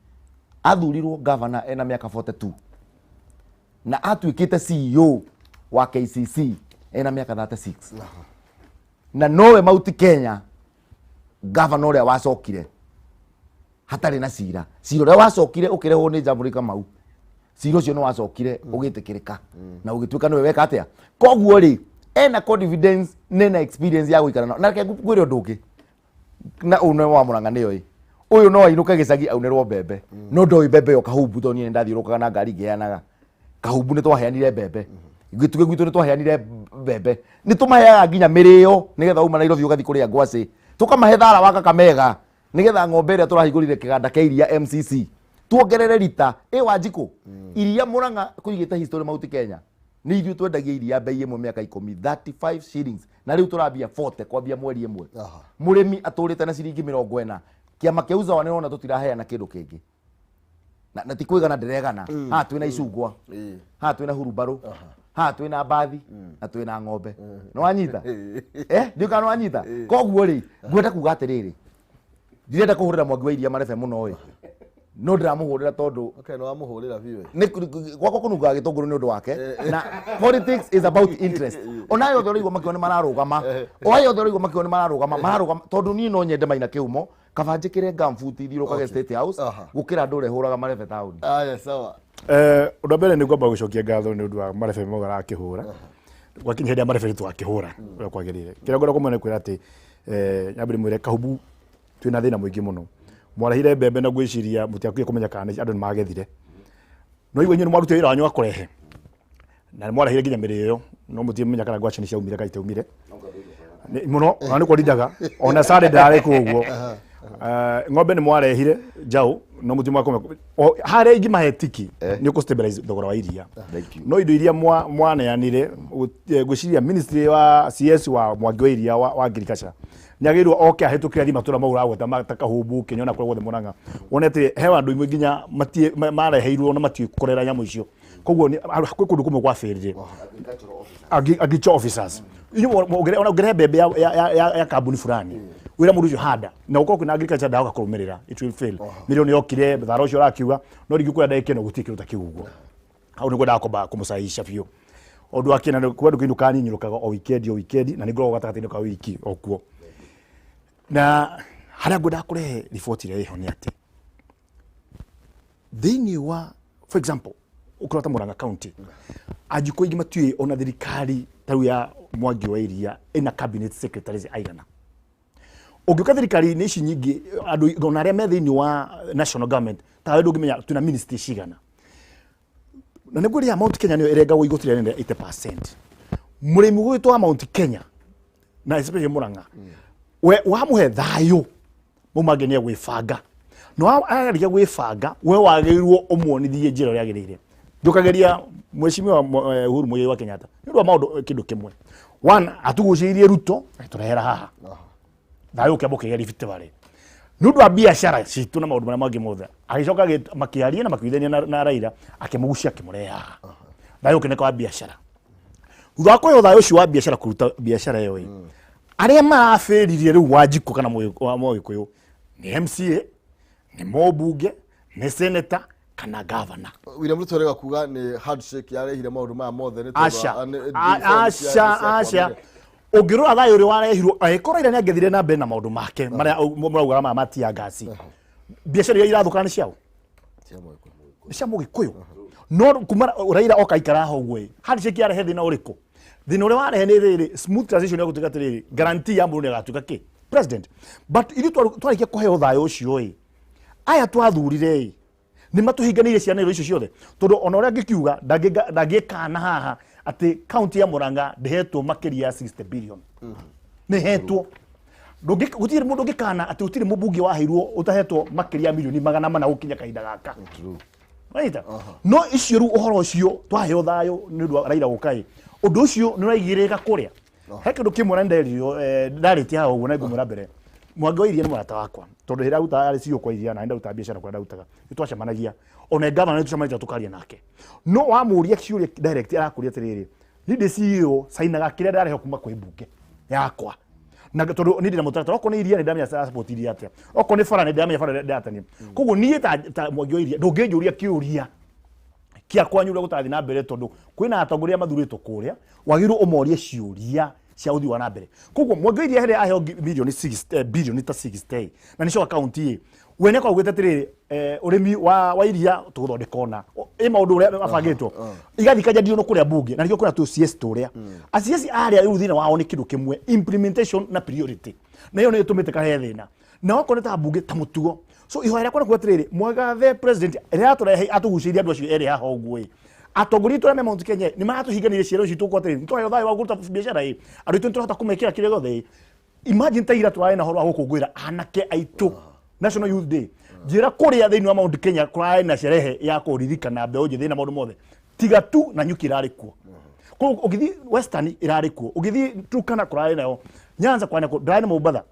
athurirwo gavana ena mĩaka 42 na atuĩkĩte CEO wa KCC ena mĩaka 36, na nowe Mount Kenya gavana ũrĩa wacokire hatarĩ na cira. Cira ũrĩa wacokire ũkĩrehwo nĩ Jamhuri Kamau, cira ũcio nĩ wacokire ũgĩtĩkĩrĩka na ũgĩtuĩka nĩwe weka atĩa. Koguo rĩ, ena confidence nena experience ya gũikara nao. Na reke ngwĩre ũndũ ũngĩ, na ũyũ nĩ wa Mũrang'a nĩyo ĩ ũyũ no ainũke gĩcagi aunĩrwo mbembe, no ndoĩ mbembe ĩyo Kahumbu, tondũ niĩ nĩndathiũrũrũkaga na ngari ngĩheanaga Kahumbu. Nĩ twaheanire mbembe gĩtugĩ gwitũ, nĩ twaheanire mbembe, nĩ tũmaheaga nginya mĩrĩo nĩgetha uma Nairobi ũgathiĩ kũrĩa ngwacĩ, tũkamahe thara wa Kakamega nĩgetha ng'ombe ĩrĩa tũrahingũrire kĩganda kĩa iria MCC tuongerere rita ĩ Wanjikũ iria Mũrang'a kũigĩte history Mount Kenya. Nĩ ithuĩ twendagia iria bei ĩmwe mĩaka ikũmi, 35 shillings, na rĩu tũrambia 40 kwambia mweri ĩmwe. Mũrĩmi atũrĩte na ciringi 40. Kĩama kĩa Uzawa nĩrona tũtiraheana kĩndũ kĩngĩ na ti kwĩgana ndĩregana. Haha twĩna icungwa, haha twĩna hurumbarũ, haha twĩna mbathi na twĩna ng'ombe. Nĩ wanyita? Eh, ndiũ kana nĩ wanyita? Koguo rĩ, ngwenda kuga atĩrĩrĩ, ndirenda kũhũrĩra Mwangi wa Iria marebe mũno ĩ, no ndĩramũhũrĩra tondũ Okay, nĩ wamũhũrĩra biũ. Nĩ gwakwa kũnungaga gĩtũngũrũ nĩ ũndũ wake. Na politics is about interest. Ona aya othe ũraigua makiuga nĩ mararũgama, o aya othe ũraigua makiuga nĩ mararũgama, mararũgama tondũ niĩ no nyende Maina kĩhumo, kaba njĩkĩre gumboot thiũrũkage State House gũkĩra andũ ũrĩa hũraga marebe taũni. Aya, sawa. Ũndũ wa mbere nĩ ngwamba gũcokia ngatho nĩ ũndũ wa marebe mau arakĩhũra. Gwakinya hĩndĩ ya marebe nĩ tũgakĩhũra ũrĩa kwagĩrĩire. Kĩrĩa ngwenda kũmwĩra nĩ kwĩra atĩ nyambe ndĩmwĩre Kahubu twĩna thĩna mũingĩ mũno. Mwarehire mbembe na ngwĩciria mũtiakuire kũmenya kana andũ nĩ magethire. No igua inyuĩ nĩ mwarutire wĩra wanyu wa kũrehe na nĩ mwarehire nginya mĩrĩo, no mũtiamenya kana ngwacĩ nĩ ciaumire kana itaumire. Mũno ona nĩ kwendindaga ona sare ndarĩ kuo ũguo. Ng'ombe nĩ mwarehire njaũ no mũti mwakome harĩa ingĩmahe tiki nĩ ũkũ stabilize thogora wa iria. Thank you. No indo iria mwaneanire, ngwĩciria ministry wa CS wa Mwangi wa Iria wa agriculture nĩ agĩrĩirwo oke ahĩtũkĩre athiĩ matũra mau ũragweta ta Kahumbu, Kĩnyona, kũrĩa guothe Mũrang'a, wone atĩ he andũ imwe nginya mareheirwo na matiũĩ kũrera nyamũ icio. Koguo kwĩ kũndũ kũmwe gwabĩrire agriculture officers. Inyuĩ ona ũngĩrehe mbembe ya kambuni fulani, wĩra mũndũ ũcio handa na ũkorwo kwĩna agriculture ndahoka kũrũmĩrĩra, it will fail. Mĩrĩo nĩ yokire thara ũcio ũrakiuga, no rĩngĩ kwĩra ndagĩka ĩno gũtirĩ kĩndũ ta kĩu ũguo. Hau nĩ ngwendaga kwamba kũmũcaisha biũ. Ũndũ wa kĩna nĩ kuga andũ kĩndũ kaninyũrũkaga o weekend o weekend, na nĩ ngoragwo gatagatĩ-inĩ ka wiki o kuo. Na harĩa ngwendaga kũrehe riboti ĩrĩa ĩho nĩ atĩ thĩinĩ wa, for example, ũkĩrora ta Murang'a County, anjikũ aingĩ matiũĩ ona thirikari ta rĩu ya Mwangi wa Iria ĩna cabinet secretaries aigana. Ũngĩũka thirikari-inĩ ici nyingĩ, andũ ona arĩa me thĩinĩ wa national government, tawe ndũngĩmenya twĩna ministry cigana. Na nĩguo rĩa Mount Kenya nĩyo ĩrengagwo igoti rĩa nene 80%. Mũrĩmi gwitũ wa Mount Kenya na especially Murang'a, we wamũhe thayũ mau mangĩ nĩ egwĩbanga. No arĩkia gwĩbanga, we wagĩrĩirwo ũmuonithie njĩra ĩrĩa yagĩrĩire. Njũkagĩria mheshimiwa Uhuru Muigai wa Kenyatta nĩ ũndũ wa maũndũ kĩndũ kĩmwe. One, atũgucĩrĩirie Ruto agĩtũrehera haha thayũ ũkĩamba ũkĩgĩa Rift Valley. Nĩ ũndũ wa biacara citũ na maũndũ marĩa mangĩ mothe, agĩcoka makĩaria na makĩiguithania na Raila, akĩmũgucia, akĩmũrehe haha. Thayũ ũkĩoneka wa biacara. Thutha wa kũheo thayũ ũcio wa biacara, kũruta biacara ĩyo ĩ, arĩa marabĩririe rĩu Wanjikũ kana wa Mũgĩkũyũ nĩ MCA, nĩ mũmbunge, nĩ senator kana governor. William Ruto arega kuga nĩ handshake yarehire maũndũ maya mothe nĩ tondũ Aca. Deal Aca, cia aca. kwamire. Ũngĩrora thayũ ũrĩa warehirwo, angĩkorwo Raila nĩ angĩthire na mbere na maũndũ make marĩa mũraugaga maya matia ngasi, biacara iria irathũkana nĩ ciao? Cia Mũgĩkũyũ. Nĩ cia Mũgĩkũyũ. No kuma Raila oka ikara haha ũguo ĩ, handshake yarehe thĩna ũrĩkũ? Thĩna ũrĩa warehe nĩ rĩrĩ, smooth transition ya gũtuĩka atĩrĩrĩ, guarantee ya mũndũ nĩ agatuĩka kĩ president. But ithuĩ twarĩkia kũheo thayũ ũcio ĩ, aya twathurire ĩ, nĩ matũhinganĩire cianĩrĩro icio ciothe, tondũ ona ũrĩa ngĩkiuga ndangĩkana haha atĩ kaunti ya Murang'a ndĩhetwo makĩria ya 60 billion. Nĩ hetwo. Gũtirĩ mũndũ ũngĩkana atĩ gũtirĩ mũmbunge waheirwo ũtahetwo makĩria ya milioni 400 gũkinya kahinda gaka. Wanyita? No icio rĩu ũhoro ũcio twaheo thayũ nĩ ũndũ wa Raila gũka ĩ, ũndũ ũcio nĩ ũraigĩrĩrĩka kũrĩa he kĩndũ kĩmwe na nderirwo ndarĩtie haha ũguo na ngũmwĩra mbere. Mwangi wa Iria nĩ mũrata wakwa, tondũ hĩrĩa arutaga arĩ CEO kwa Iria na ndarutaga biacara kũrĩa ndarutaga, nĩ twacemanagia. Ona gavana nĩ tũcemanagia tũkaria nake. No wamũria ciũria direct, arakũria atĩrĩrĩ, niĩ ndĩ CEO, cainaga kĩrĩa ndarehwo kuma kwĩ mbunge yakwa, na tondũ niĩ ndĩna mũtaratara, okorwo nĩ iria nĩ ndamenya support iria atĩa, okorwo nĩ bara nĩ ndamenya bara ndĩratania. Koguo niĩ ta Mwangi wa Iria ndũngĩnjũria kĩũria kĩa kwanyu ũrĩa gũtarathiĩ na mbere, tondũ kwĩna atongoria mathurĩtwo kũrĩa wagĩrĩirwo ũmorie ciũria cia ũthii wa na mbere. Koguo Mwangi wa Iria hĩrĩa aheo milioni bilioni ta 60 na nĩcio akaunti ĩ, we nĩ akoragwo augĩte atĩrĩrĩ, ũrĩmi wa iria tũgũthondeka ona ĩ maũndũ ũrĩa mabangĩtwo igathiĩ ikanjandirio no kũrĩa bunge, na nĩkĩo kwĩna tũ CS tũrĩa a CS arĩa rĩu thĩna wao nĩ kĩndũ kĩmwe, implementation na priority, na ĩyo nĩ ĩtũmĩte kahe thĩna na okorwo nĩ ta mbunge ta mũtugo. So ihoya rĩakwa nĩ kuga atĩrĩrĩ, mwagathe president rĩrĩa atũrehe atũgucĩirie andũ acio erĩ haha ũguo ĩ, atongoria aitũ arĩa me Mount Kenya nĩ maratũhinganĩria ciero citũ kwa atĩrĩrĩ, nĩtwaheo thayũ wa kũruta biacara ĩ, andũ aitũ nĩtũrahota kũmekĩra kĩrĩa gĩothe ĩ. Imagine ta ira tũrarĩ na ũhoro wa gũkũngũĩra anake aitũ, National Youth Day. Njĩra kũrĩa thĩinĩ wa Mount Kenya kũrarĩ na sherehe ya kũririkana mbeũ njĩthĩ na maũndũ mothe, tiga tu na nyuki ĩrarĩ kuo. Koguo ũgĩthiĩ Western ĩrarĩ kuo, ũgĩthiĩ Turkana kũrarĩ nayo, Nyanza kũrarĩ nakuo, ndĩrarĩ na Mombatha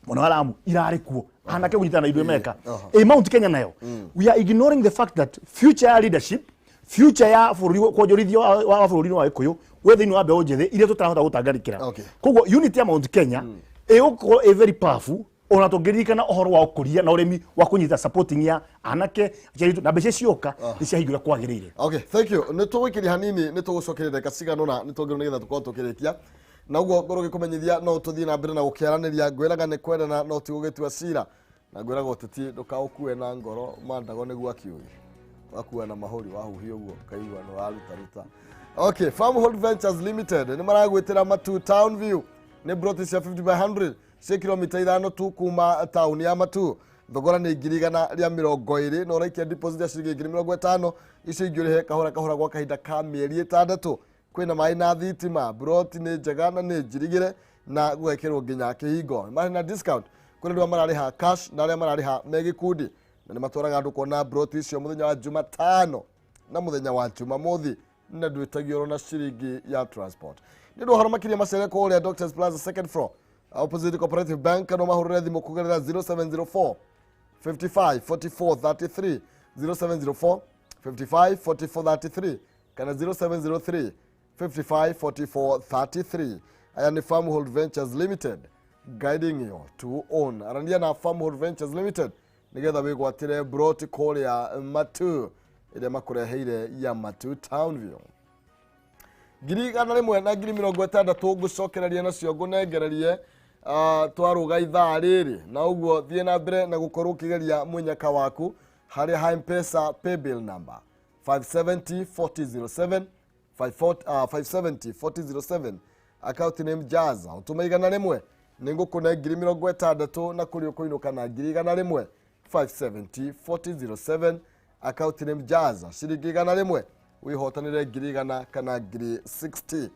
mwena wa Lamu irarĩ kuo, anake kũnyitana na ithuĩ meka ĩ Mount Kenya nayo. We are ignoring the fact that future ya leadership, future ya bũrũri, kwonjorithio wa bũrũri wa Gĩkũyũ wĩ thĩinĩ wa mbeũ njĩthĩ iria tũtarahota gũtangarĩkĩra. Koguo unity ya Mount Kenya ĩgũkorwo ĩ very powerful ona tũngĩririkana ũhoro wa ũkũria na ũrĩmi wa kũnyita supporting ya anake, aciari aitũ, na mbeca cioka nĩ ciahingũra kwagĩrĩire. Okay, thank you. Nĩ tũgũikĩria hanini, nĩ tũgũcokeria ndagĩka cigana ũna nĩ twongerwo nĩgetha tũkorwo tũkĩrĩkia na ũguo ngorwo ngĩkũmenyithia no tũthiĩ na mbere na gũkĩaranĩria. Ngwĩraga nĩ kwendana no ti gũgĩtua cira, na ngwĩraga ũteti ndũkaũkue na ngoro, mandago nĩguo akiũĩ wakua na mahũri wahuhia ũguo kaigua nĩ warutaruta. Okay, Farmhold Ventures Limited nĩ maragwĩtĩra Matu Town View, nĩ broti cia 50 by 100 cia kilomita 5 tu kuma taũni ya Matu. Thogora nĩ 120,000, na ũraikia deposit ya ciringi 50,000, icio ingĩ ũrĩhe kahora kahora gwa kahinda ka mĩeri 6. Kwĩna maĩ na thitima, broti nĩ njega na nĩ njirigĩre na gũgekĩrwo nginya kĩhingo. Marĩ na discount kũrĩ andũ arĩa mararĩha cash na arĩa mararĩha me gĩkundi, na nĩ matwaraga andũ kuona broti icio mũthenya wa Jumatano na mũthenya wa Jumamothi, na ndwĩtagio na ciringi ya transport. Nĩ ũndũ wa ũhoro makĩria, macere kũrĩa Doctors Plaza, second floor, opposite Cooperative Bank, kana mahũrĩre thimũ kũgerera 0704 55 44 33, 0704 55 44 33 kana 0703 55 44 33. Aya nĩ Farmhold Ventures Limited, guiding you to own. Arania na Farmhold Ventures Limited nigetha wĩgwatĩre broti kũrĩa Matu ĩrĩa makũreheire ya Matu Town View. 160,000 ngũcokereria nacio ngũnengererie twarũga ithaa rĩrĩ, na ũguo thiĩ na mbere na gũkorwo ũkĩgeria mũnyaka waku harĩa ha Mpesa paybill number 570 4007, 570 4007, account name Jaza. Ũtũme 100, nĩ ngũkũne 60,000, na kũrĩ ũkũinũka na 100,000. 570 4007, account name Jaza, ciringi 100 wĩhotanĩre 100,000 kana 60,000.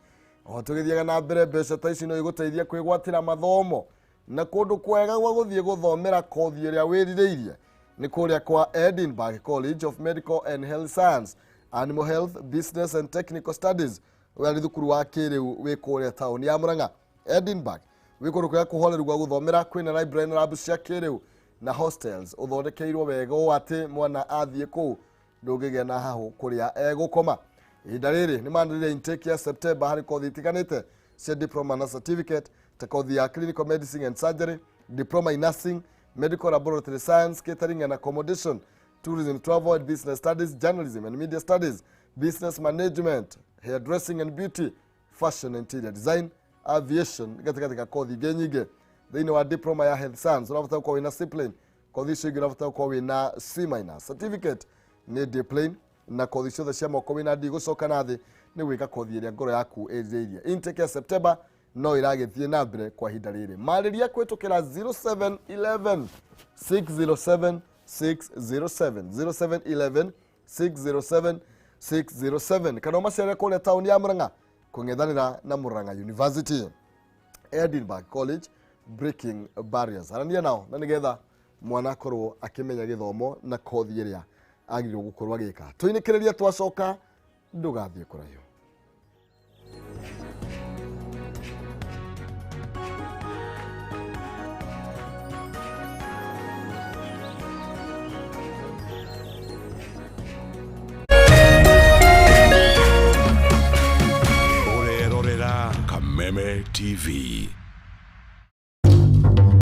O tũgĩthiaga na mbere, mbeca ta ici no igũteithia kwĩgwatĩra mathomo na kũndũ kwega gwa gũthiĩ gũthomera kothi ĩrĩa wĩrirĩirie nĩ kũrĩa kwa Edinburgh College of Medical and Health Science, Animal Health, Business and Technical Studies. Ũyũ nĩ thukuru wa kĩrĩu wĩ kũrĩa taũni ya Murang'a. Edinburgh wĩ kũndũ kwega kũhoreru gwa gũthomera, kwĩna library na lab cia kĩrĩu. Na hostels ũthondekeirwo wega ũũ atĩ mwana athiĩ kũu ndũngĩgĩa na hahũ kũrĩa egũkoma. Ihinda rĩrĩ nĩ manĩrĩire intake ya September harĩ kothi itiganĩte cia diploma na certificate, ta kothi ya clinical medicine and surgery, diploma in nursing, medical laboratory science, catering and accommodation, tourism, travel and business studies, journalism and media studies, business management, hairdressing and beauty, fashion and interior design, aviation, gatagatĩ ka kothi ingĩ nyingĩ. Thĩinĩ wa diploma ya health science ũrabatara gũkorwo wĩna C plain, kothi icio ingĩ ũrabatara gũkorwo wĩna C minus, certificate nĩ D plain, na kothi ciothe cia moko wĩna D gũcoka na thĩ nĩ gwĩka kothi ĩrĩa ngoro yaku ĩrirĩirie. Intake ya September no ĩragĩthiĩ na mbere kwa ihinda rĩrĩ. Marĩria kũhĩtũkĩra 0711 607 607, 0711 607 607, kana ũmacerere kũrĩa taũni ya Murang'a kũng'ethanĩra na Murang'a University. Edinburgh College, breaking barriers. Arania nao na nĩgetha mwana akorwo akĩmenya gĩthomo na kothi ĩrĩa agĩrĩirwo gũkorwo agĩka. Tũinĩkĩrĩria, twacoka ndũgathiĩ kũraihu. Ũrerorera Kameme TV.